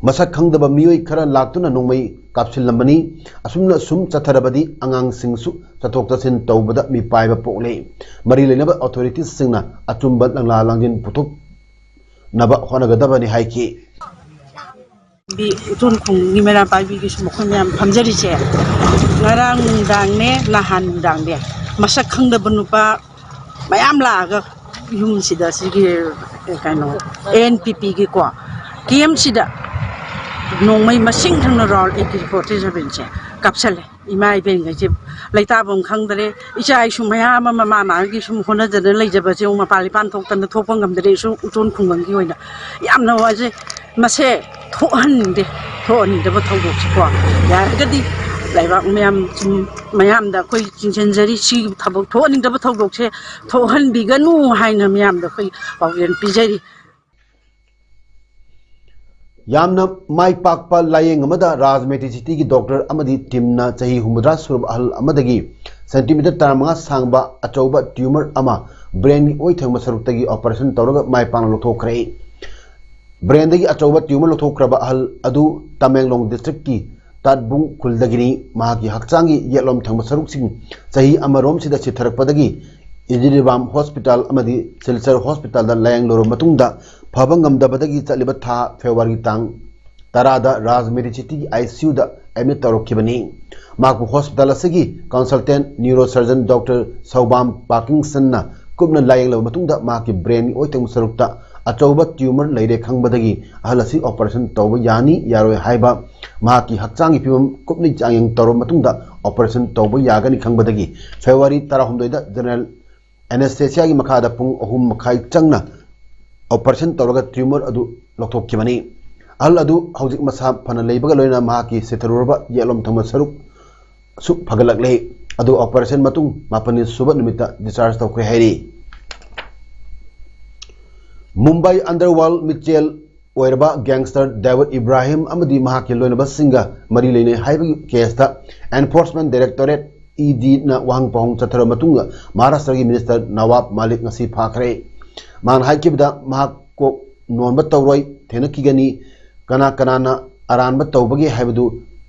ꯃꯁꯛ ꯈꯪꯗꯕ ꯃꯤꯑꯣꯏ ꯈꯔ ꯂꯥꯛꯇꯨꯅ ꯅꯣꯡꯃꯩ ꯀꯥꯞꯁꯤꯜꯂꯝꯕꯅꯤ꯫ ꯑꯁꯨꯝꯅ ꯁꯨꯝ ꯆꯠꯊꯔꯕꯗꯤ ꯑꯉꯥꯡꯁꯤꯡꯁꯨ ꯆꯠꯊꯣꯛ ꯆꯠꯁꯤꯟ ꯇꯧꯕꯗ ꯃꯤꯄꯥꯏꯕ ꯄꯣꯛꯂꯦ꯫ ꯃꯔꯤ ꯂꯩꯅꯕ authorities ꯁꯤꯡꯅ ꯑꯆꯨꯝꯕ ꯂꯪꯂꯥ ꯂꯥꯡꯖꯤꯟ ꯄꯨꯊꯣꯛꯅꯕ ꯍꯣꯠꯅꯒꯗꯕꯅꯤ ꯍꯥꯏꯈꯤ꯫ ꯕꯤ-, ꯎꯆꯣꯟ ꯈꯨꯡꯒꯪꯒꯤ ꯃꯩꯔꯥ ꯄꯥꯏꯕꯤꯒꯤꯁꯨ ꯃꯈꯣꯏ ꯃꯌꯥꯝ ꯐꯝꯖꯔꯤꯁꯦ ꯉꯔꯥꯡ ꯅꯨꯡꯗꯥꯡꯅꯦ, ꯅꯍꯥꯟ ꯅꯨꯡꯗꯥꯡꯅꯦ, ꯃꯁꯛ ꯈꯪꯗꯕ ꯅꯨꯄꯥ ꯃꯌꯥꯝ ꯂꯥꯛꯑꯒ ꯌꯨꯝꯁꯤꯗ, ꯁꯤꯒꯤ, ꯑꯦ, ꯀꯩꯅꯣ, ꯑꯦ ꯑꯦꯟ ꯄꯤ ꯄꯤꯒꯤꯀꯣ ꯀꯦꯝꯁꯤꯗ ꯅꯣꯡꯃꯩ ꯃꯁꯤꯡ ꯊꯪꯅ round eighty forty seven ꯁꯦ ꯀꯥꯞꯁꯜꯂꯦ꯫ ꯏꯃꯥ ꯏꯕꯦꯟꯈꯩꯁꯦ ꯂꯩꯇꯥꯐꯝ ꯈꯪꯗꯔꯦ꯫ ꯏꯆꯥ ꯏꯁꯨ ꯃꯌꯥꯝ ꯑꯃ ꯃꯥ ꯃꯥꯒꯤ ꯁꯨꯝ ꯍꯣꯠꯅꯖꯗꯅ ꯂꯩꯖꯕꯁꯦ ꯑꯃꯨꯛ ꯃꯄꯥꯟ ꯏꯄꯥꯟ ꯊꯣꯛꯇꯅ ꯊꯣꯛꯄ ꯉꯝꯗꯔꯦ꯫ ꯁꯨꯝ ꯎꯆꯣꯟ ꯈꯨꯡꯒꯪꯒꯤ ꯑꯣꯏꯅ ꯌꯥꯝꯅ ꯋꯥꯖꯩ꯫ ꯃꯁꯦ ꯊꯣꯛꯍꯟꯅꯤꯡꯗꯦ, ꯊꯣꯛꯍꯟꯅꯤꯡꯗꯕ ꯊꯧꯗꯣꯛꯁꯤꯀꯣ ꯌꯥꯔꯒꯗꯤ ꯂꯩꯕꯥꯛ ꯃꯌꯥꯝ ꯁꯨꯝ ꯃꯌꯥꯝꯗ ꯑꯩꯈꯣꯏ ꯆꯤꯡꯁꯤꯟꯖꯔꯤ꯫ ꯁꯤꯒꯤ ꯊꯕꯛ ꯊꯣꯛꯍꯟꯅꯤꯡꯗꯕ ꯊꯧꯗꯣꯛꯁꯦ ꯊꯣꯛꯍꯟꯕꯤꯒꯅꯨ ꯍꯥꯏꯅ ꯃꯌꯥꯝꯗ ꯑꯩꯈꯣꯏ ꯄꯥꯎꯖꯦꯜ ꯄꯤꯖꯔꯤ꯫ ꯌꯥꯝꯅ ꯃꯥꯏ ꯄꯥꯛꯄ ꯂꯥꯌꯦꯡ ꯑꯃꯗ ꯔꯥꯖ ꯃꯦꯗꯤꯁꯤꯇꯤꯒꯤ ꯗꯣꯛꯇꯔ ꯑꯃꯗꯤ ꯇꯤꯝꯅ ꯆꯍꯤ ꯍꯨꯝꯐꯨꯇꯔꯥ ꯁꯨꯔꯕ ꯑꯍꯜ ꯑꯃꯗꯒꯤ ꯁꯦꯟꯇꯤꯃꯤꯇꯔ ꯇꯔꯥꯃꯉꯥ ꯁꯥꯡꯕ ꯑꯆꯧꯕ ꯇ꯭ꯌꯨꯃꯔ ꯑꯃ ꯕ꯭ꯔꯦꯟꯒꯤ ꯑꯣꯏ ꯊꯪꯕ ꯁꯔꯨꯛꯇꯒꯤ ꯑꯣꯄꯔꯦꯁꯟ ꯇꯧꯔꯒ ꯃꯥꯏ ꯄꯥꯛꯅ ꯂꯧꯊꯣꯛꯈ꯭ꯔꯦ꯫ ꯕ꯭ꯔꯦꯟꯗꯒꯤ ꯑꯆꯧꯕ ꯇ꯭ꯌꯨꯃꯔ ꯂꯧꯊꯣꯛꯈ꯭ꯔꯕ ꯑꯍꯜ ꯑꯗꯨ ꯇꯃꯦꯡꯂꯣꯡ ꯗꯤꯁꯇ꯭ꯔꯤꯛꯀꯤ ꯇꯥꯠꯕꯨꯡ ꯈꯨꯜꯗꯒꯤꯅꯤ꯫ ꯃꯍꯥꯛꯀꯤ ꯍꯛꯆꯥꯡꯒꯤ ꯌꯦꯠꯂꯣꯝ ꯊꯪꯕ ꯁꯔꯨꯛꯁꯤꯡ ꯆꯍꯤ ꯑꯃꯔꯣꯝꯁꯤꯗ ꯁꯤꯊꯔꯛꯄꯗꯒꯤ ꯏꯖꯤꯔꯤꯕꯥꯝ ꯍꯣꯁꯄꯤꯇꯥꯜ ꯑꯃꯗꯤ ꯁꯤꯜꯆꯔ ꯍꯣꯁꯄꯤꯇꯥꯜꯗ ꯂꯥꯌꯦꯡꯂꯨꯔꯕ ꯃꯇꯨꯡꯗ ꯐꯕ ꯉꯝꯗꯕꯗꯒꯤ ꯆꯠꯂꯤꯕ ꯊꯥ ꯐꯦꯕ꯭ꯔꯨꯋꯥꯔꯤꯒꯤ ꯇꯥꯡ ꯇꯔꯥꯗ ꯔꯥꯖ ꯃꯦꯗꯤꯁꯤꯇꯤꯒꯤ ꯑꯥꯏ ꯁꯤ ꯌꯨꯗ ꯑꯦꯗꯃꯤꯠ ꯇꯧꯔꯛꯈꯤꯕꯅꯤ꯫ ꯃꯍꯥꯛꯄꯨ ꯍꯣꯁꯄꯤꯇꯥꯜ ꯑꯁꯤꯒꯤ ꯀꯟꯁꯜꯇꯦꯟꯠ ꯅ꯭ꯌꯨꯔꯣ ꯁꯔꯖꯟ ꯗꯣꯛꯇꯔ ꯁꯧꯕꯥꯝ ꯄꯥꯔꯀꯤꯟꯁꯟꯅ ꯀꯨꯞꯅ ꯂꯥꯌꯦꯡꯂꯕ ꯃꯇꯨꯡꯗ ꯃꯍꯥꯛꯀꯤ ꯕ꯭ꯔꯦꯟꯒꯤ ꯑꯣꯏꯊꯪꯕ ꯁꯔꯨꯛꯇ ꯑꯆꯧꯕ ꯇ꯭ꯌꯨꯃꯔ ꯂꯩꯔꯦ ꯈꯪꯕꯗꯒꯤ ꯑꯍꯜ ꯑꯁꯤ ꯑꯣꯄꯔꯦꯁꯟ ꯇꯧꯕ ꯌꯥꯅꯤ ꯌꯥꯔꯣꯏ ꯍꯥꯏꯕ ꯃꯍꯥꯛꯀꯤ ꯍꯛꯆꯥꯡꯒꯤ ꯐꯤꯕꯝ ꯀꯨꯞꯅ ꯆꯥꯡꯌꯦꯡ ꯇꯧꯔꯕ ꯃꯇꯨꯡꯗ ꯑꯣꯄꯔꯦꯁꯟ ꯇꯧꯕ ꯌꯥꯒꯅꯤ ꯈꯪꯕꯗꯒꯤ ꯐꯦꯕ꯭ꯔꯨꯋꯥꯔꯤ ꯇꯔꯥꯍꯨꯝꯗꯣꯏꯗ ꯖꯦꯅꯔꯦꯜ ꯑꯦꯅꯦꯁꯊꯦꯁꯤꯌꯥꯒꯤ ꯃꯈꯥꯗ ꯄꯨꯡ ꯑꯍꯨꯝ ꯃꯈꯥꯏ ꯆꯪꯅ ꯑꯣꯄꯔꯦꯁꯟ ꯇꯧꯔꯒ ꯇ꯭ꯌꯨꯃꯔ ꯑꯗꯨ ꯂꯧꯊꯣꯛꯈꯤꯕꯅꯤ꯫ ꯑꯍꯜ ꯑꯗꯨ ꯍꯧꯖꯤꯛ ꯃꯁꯥ ꯐꯅ ꯂꯩꯕꯒ ꯂꯣꯏꯅꯅ ꯃꯍꯥꯛꯀꯤ ꯁꯤꯊꯔꯨꯔꯕ ꯌꯦꯠꯂꯣꯝ ꯊꯪꯕ ꯁꯔꯨꯛ ꯁꯨ ꯐꯒꯠꯂꯛꯂꯦ꯫ ꯑꯗꯨ ꯑꯣꯄꯔꯦꯁꯟ ꯃꯇꯨꯡ ꯃꯥꯄꯟꯅꯤ ꯁꯨꯕ ꯅꯨꯃꯤꯠꯇ ꯗꯤꯁꯆꯥꯔꯖ ꯇꯧꯈ꯭ꯔꯦ ꯍꯥꯏꯔꯤ꯫ ꯃꯨꯝꯕꯥꯏ ꯑꯟꯗꯔꯋꯥꯔꯜꯗ ꯃꯤꯆꯦꯜ ꯑꯣꯏꯔꯕ ꯒꯦꯡꯁꯇꯔ ꯗꯦꯕꯤꯗ ꯏꯕ꯭ꯔꯥꯍꯤꯝ ꯑꯃꯗꯤ ꯃꯍꯥꯛꯀꯤ ꯂꯣꯏꯅꯕꯁꯤꯡꯒ ꯃꯔꯤ ꯂꯩꯅꯩ ꯍꯥꯏꯕꯒꯤ ꯀꯦꯁꯇ ꯑꯦꯟꯐꯣꯔꯁꯃꯦꯟꯠ ꯗꯥꯏꯔꯦꯛꯇꯣꯔꯦꯠ ꯏ ꯗꯤꯅ ꯋꯥꯍꯪ ꯄꯥꯎꯍꯪ ꯆꯠꯊꯔꯕ ꯃꯇꯨꯡꯗ ꯃꯍꯥꯔꯥꯁꯇ꯭ꯔꯒꯤ ꯃꯤꯅꯤꯁꯇꯔ ꯅꯋꯥꯕ ꯃꯥꯂꯤꯛ ꯉꯁꯤ ꯐꯥꯈ꯭ꯔꯦ꯫ ꯃꯍꯥꯛꯅ ꯍꯥꯏꯈꯤꯕꯗ ꯃꯍꯥꯛ ꯀꯣꯛ ꯅꯣꯟꯕ ꯇꯧꯔꯣꯏ ꯊꯦꯡꯅꯈꯤꯒꯅꯤ, ꯀꯅꯥ ꯀꯅꯥꯅ ꯑꯔꯥꯟꯕ ꯇꯧꯕꯒꯦ ꯍꯥꯏꯕꯗꯨ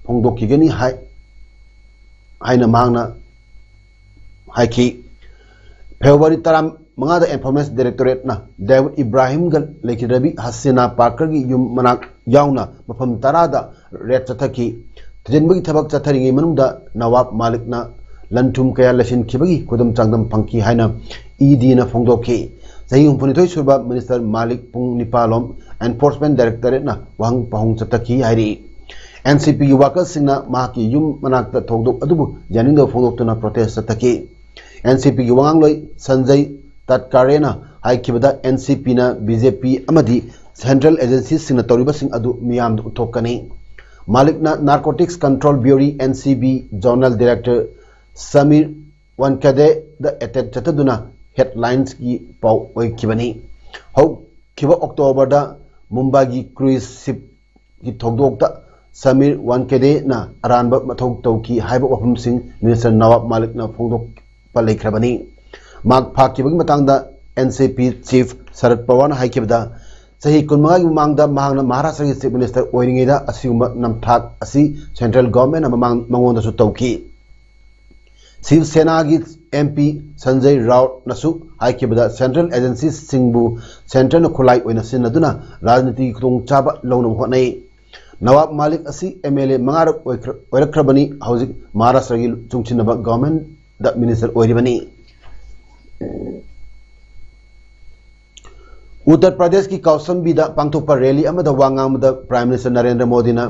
ꯐꯣꯡꯗꯣꯛꯈꯤꯒꯅꯤ ꯍꯥꯏ ꯍꯥꯏꯅ ꯃꯍꯥꯛꯅ ꯍꯥꯏꯈꯤ꯫ ꯐꯦꯕ꯭ꯔꯨꯋꯥꯔꯤ ꯇꯔꯥꯃꯉꯥꯗ ꯑꯦꯟꯐꯣꯔꯁꯃꯦꯟꯠ ꯗꯥꯏꯔꯦꯛꯇꯣꯔꯦꯠꯅ ꯗꯦꯕꯤꯗ ꯏꯕ꯭ꯔꯥꯍꯤꯝꯒ ꯂꯩꯈꯤꯗ꯭ꯔꯕꯤ ꯍꯁꯤꯅꯥ ꯄꯥꯔꯀꯔꯒꯤ ꯌꯨꯝ ꯃꯅꯥꯛ ꯌꯥꯎꯅ ꯃꯐꯝ ꯇꯔꯥꯗ ꯔꯦꯗ ꯆꯠꯊꯈꯤ꯫ ꯊꯤꯖꯤꯟꯕꯒꯤ ꯊꯕꯛ ꯆꯠꯊꯔꯤꯉꯩ ꯃꯅꯨꯡꯗ ꯅꯋꯥꯕ ꯃꯥꯂꯤꯛꯅ ꯂꯟ ꯊꯨꯝ ꯀꯌꯥ ꯂꯩꯁꯤꯟꯈꯤꯕꯒꯤ ꯈꯨꯗꯝ ꯆꯥꯡꯗꯝ ꯐꯪꯈꯤ ꯍꯥꯏꯅ ꯏ ꯗꯤꯅ ꯐꯣꯡꯗꯣꯛꯈꯤ꯫ ꯆꯍꯤ ꯍꯨꯝꯐꯨꯅꯤꯊꯣꯏ ꯁꯨꯔꯕ ꯃꯤꯅꯤꯁꯇꯔ ꯃꯥꯂꯤꯛ ꯄꯨꯡ ꯅꯤꯄꯥꯜꯂꯣꯝ ꯑꯦꯟꯐꯣꯔꯁꯃꯦꯟꯠ ꯗꯥꯏꯔꯦꯛꯇꯣꯔꯦꯠꯅ ꯋꯥꯍꯪ ꯄꯥꯎꯍꯪ ꯆꯠꯊꯈꯤ ꯍꯥꯏꯔꯤ꯫ ꯑꯦꯟ ꯁꯤ ꯄꯤꯒꯤ ꯋꯥꯀꯔꯁꯤꯡꯅ ꯃꯍꯥꯛꯀꯤ ꯌꯨꯝ ꯃꯅꯥꯛꯇ ꯊꯧꯗꯣꯛ ꯑꯗꯨꯕꯨ ꯌꯥꯅꯤꯡꯗꯕ ꯐꯣꯡꯗꯣꯛꯇꯨꯅ ꯄ꯭ꯔꯣꯇꯦꯁ ꯆꯠꯊꯈꯤ꯫ ꯑꯦꯟ ꯁꯤ ꯄꯤꯒꯤ ꯋꯥꯉꯥꯡꯂꯣꯏ ꯁꯟꯖꯩ ꯇꯠꯀꯥꯔꯦꯅ ꯍꯥꯏꯈꯤꯕꯗ ꯑꯦꯟ ꯁꯤ ꯄꯤꯅ ꯕꯤ ꯖꯦ ꯄꯤ ꯑꯃꯗꯤ ꯁꯦꯟꯇ꯭ꯔꯦꯜ ꯑꯦꯖꯦꯟꯁꯤꯁꯤꯡꯅ ꯇꯧꯔꯤꯕꯁꯤꯡ ꯑꯗꯨ ꯃꯤꯌꯥꯝꯗ ꯎꯠꯊꯣꯛꯀꯅꯤ꯫ ꯃꯥꯂꯤꯛꯅ Narcotics Control Bureau, N C B, Zonal Director Sameer Wankhede attack ꯆꯠꯊꯗꯨꯅ headlinesꯀꯤ ꯄꯥꯎ ꯑꯣꯏꯈꯤꯕꯅꯤ꯫ ꯍꯧꯈꯤꯕ Octoberꯗ ꯃꯨꯝꯕꯥꯏꯒꯤ cruise shipꯀꯤ ꯊꯧꯗꯣꯛꯇ ꯁꯃꯤꯔ ꯋꯥꯟꯀꯦꯗꯦꯅ ꯑꯔꯥꯟꯕ ꯃꯊꯧ ꯇꯧꯈꯤ ꯍꯥꯏꯕ ꯋꯥꯐꯝꯁꯤꯡ Minister ꯅꯋꯥꯕ ꯃꯥꯂꯤꯛꯅ ꯐꯣꯡꯗꯣꯛꯄ ꯂꯩꯈ꯭ꯔꯕꯅꯤ꯫ ꯃꯍꯥꯛ ꯐꯥꯈꯤꯕꯒꯤ ꯃꯇꯥꯡꯗ N C P chief ꯁꯔꯠ ꯄꯋꯥꯔꯅ ꯍꯥꯏꯈꯤꯕꯗ, ꯆꯍꯤ ꯀꯨꯟꯃꯉꯥꯒꯤ ꯃꯃꯥꯡꯗ ꯃꯍꯥꯛꯅ ꯃꯍꯥꯔꯥꯁꯇ꯭ꯔꯒꯤ chief minister ꯑꯣꯏꯔꯤꯉꯩꯗ ꯑꯁꯤꯒꯨꯝꯕ ꯅꯝꯊꯥꯛ ꯑꯁꯤ central governmentꯅ ꯃꯃꯥꯡ ꯃꯉꯣꯟꯗꯁꯨ ꯇꯧꯈꯤ꯫ ꯁꯤꯕ ꯁꯦꯅꯥꯒꯤ M P ꯁꯟꯖꯌ ꯔꯥꯎꯠꯅꯁꯨ ꯍꯥꯏꯈꯤꯕꯗ, central agencyꯁꯤꯡꯕꯨ centreꯅ ꯈꯨꯠꯂꯥꯏ ꯑꯣꯏꯅ ꯁꯤꯖꯤꯟꯅꯗꯨꯅ ꯔꯥꯖꯅꯤꯇꯤꯒꯤ ꯈꯨꯗꯣꯡꯆꯥꯕ ꯂꯧꯅꯕ ꯍꯣꯠꯅꯩ꯫ ꯅꯋꯥꯕ ꯃꯥꯂꯤꯛ ꯑꯁꯤ M L A ꯃꯉꯥꯔꯛ ꯑꯣꯏꯈ꯭ꯔ-, ꯑꯣꯏꯔꯛꯈ꯭ꯔꯕꯅꯤ꯫ ꯍꯧꯖꯤꯛ ꯃꯍꯥꯔꯥꯁꯇ꯭ꯔꯒꯤ ꯂꯨꯆꯤꯡꯁꯤꯟꯅꯕ governmentꯗ minister ꯑꯣꯏꯔꯤꯕꯅꯤ꯫ ꯎꯠꯇꯔ ꯄ꯭ꯔꯗꯦꯁꯀꯤ ꯀꯧꯁꯝꯕꯤꯗ ꯄꯥꯡꯊꯣꯛꯄ rally ꯑꯃꯗ ꯋꯥ ꯉꯥꯡꯕꯗ Prime Minister ꯅꯔꯦꯟꯗ꯭ꯔ ꯃꯣꯗꯤꯅ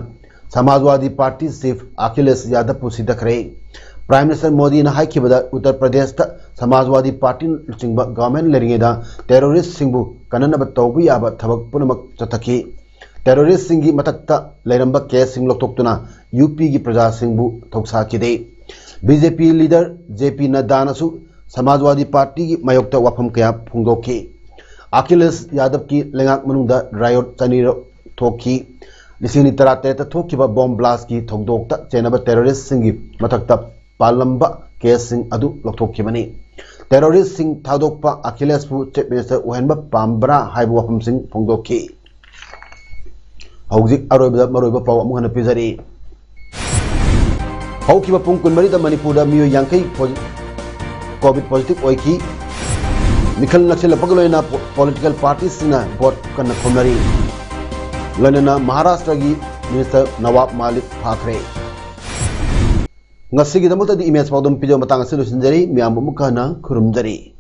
ꯁꯃꯥꯖꯋꯥꯗꯤ party chief Akhilesh ꯌꯥꯗꯕꯄꯨ ꯁꯤꯊꯈ꯭ꯔꯦ꯫ Prime Minister ꯃꯣꯗꯤꯅ ꯍꯥꯏꯈꯤꯕꯗ, ꯎꯠꯇꯔ ꯄ꯭ꯔꯗꯦꯁꯇ ꯁꯃꯥꯖꯋꯥꯗꯤ ꯄꯥꯔꯇꯤ ꯂꯨꯆꯤꯡꯕ government ꯂꯩꯔꯤꯉꯩꯗ terroristꯁꯤꯡꯕꯨ ꯀꯟꯅꯅꯕ ꯇꯧꯕ ꯌꯥꯕ ꯊꯕꯛ ꯄꯨꯝꯅꯃꯛ ꯆꯠꯊꯈꯤ꯫ Terroristꯁꯤꯡꯒꯤ ꯃꯊꯛꯇ ꯂꯩꯔꯝꯕ caseꯁꯤꯡ ꯂꯧꯊꯣꯛꯇꯨꯅ UPꯒꯤ ꯄ꯭ꯔꯖꯥꯁꯤꯡꯕꯨ ꯊꯧꯁꯥꯈꯤꯗꯦ꯫ BJP leader J P ꯅꯗ꯭ꯗꯥꯅꯁꯨ ꯁꯃꯥꯖꯋꯥꯗꯤ ꯄꯥꯔꯇꯤꯒꯤ ꯃꯥꯌꯣꯛꯇ ꯋꯥꯐꯝ ꯀꯌꯥ ꯐꯣꯡꯗꯣꯛꯈꯤ꯫ ꯑꯈꯤꯂꯦꯁ ꯌꯥꯗꯕꯀꯤ ꯂꯩꯉꯥꯛ ꯃꯅꯨꯡꯗ riot ꯆꯅꯤꯔꯛ ꯊꯣꯛꯈꯤ꯫ ꯂꯤꯁꯤꯡ ꯑꯅꯤ ꯇꯔꯥꯇꯔꯦꯠꯇ ꯊꯣꯛꯈꯤꯕ bomb blastꯀꯤ ꯊꯧꯗꯣꯛꯇ ꯆꯦꯟꯅꯕ terroristꯁꯤꯡꯒꯤ ꯃꯊꯛꯇ ꯄꯥꯜꯂꯝꯕ caseꯁꯤꯡ ꯑꯗꯨ ꯂꯧꯊꯣꯛꯈꯤꯕꯅꯤ꯫ Terroristꯁꯤꯡ ꯊꯥꯗꯣꯛꯄ ꯑꯈꯤꯂꯦꯁꯄꯨ chief minister ꯑꯣꯏꯍꯟꯕ ꯄꯥꯝꯕ꯭ꯔꯥ ꯍꯥꯏꯕ ꯋꯥꯐꯝꯁꯤꯡ ꯐꯣꯡꯗꯣꯛꯈꯤ꯫ ꯍꯧꯖꯤꯛ ꯑꯔꯣꯏꯕꯗ ꯃꯔꯨꯑꯣꯏꯕ ꯄꯥꯎ ꯑꯃꯨꯛ ꯍꯟꯅ ꯄꯤꯖꯔꯤ꯫ ꯍꯧꯈꯤꯕ ꯄꯨꯡ ꯀꯨꯟꯃꯔꯤꯗ ꯃꯅꯤꯄꯨꯔꯗ ꯃꯤꯑꯣꯏ ꯌꯥꯡꯈꯩ posi-, COVID positive ꯑꯣꯏꯈꯤ꯫ ꯃꯤꯈꯜ ꯅꯛꯁꯤꯜꯂꯛꯄꯒ ꯂꯣꯏꯅꯅ po-, political partyꯁꯤꯡꯅ vote ꯀꯟꯅ ꯈꯣꯝꯅꯔꯤ꯫ ꯂꯣꯏꯅꯅ ꯃꯍꯥꯔꯥꯁꯇ꯭ꯔꯒꯤ minister ꯅꯋꯥꯕ ꯃꯥꯂꯤꯛ ꯐꯥꯈ꯭ꯔꯦ꯫ ꯉꯁꯤꯒꯤꯗꯃꯛꯇꯗꯤ ꯏꯃꯦꯖ ꯄꯥꯎꯗꯝ ꯄꯤꯖꯕ ꯃꯇꯥꯡ ꯑꯁꯤ ꯂꯣꯏꯁꯤꯟꯖꯔꯤ꯫ ꯃꯌꯥꯝꯕꯨ ꯑꯃꯨꯛ ꯍꯟꯅ ꯈꯨꯔꯨꯝꯖꯔꯤ꯫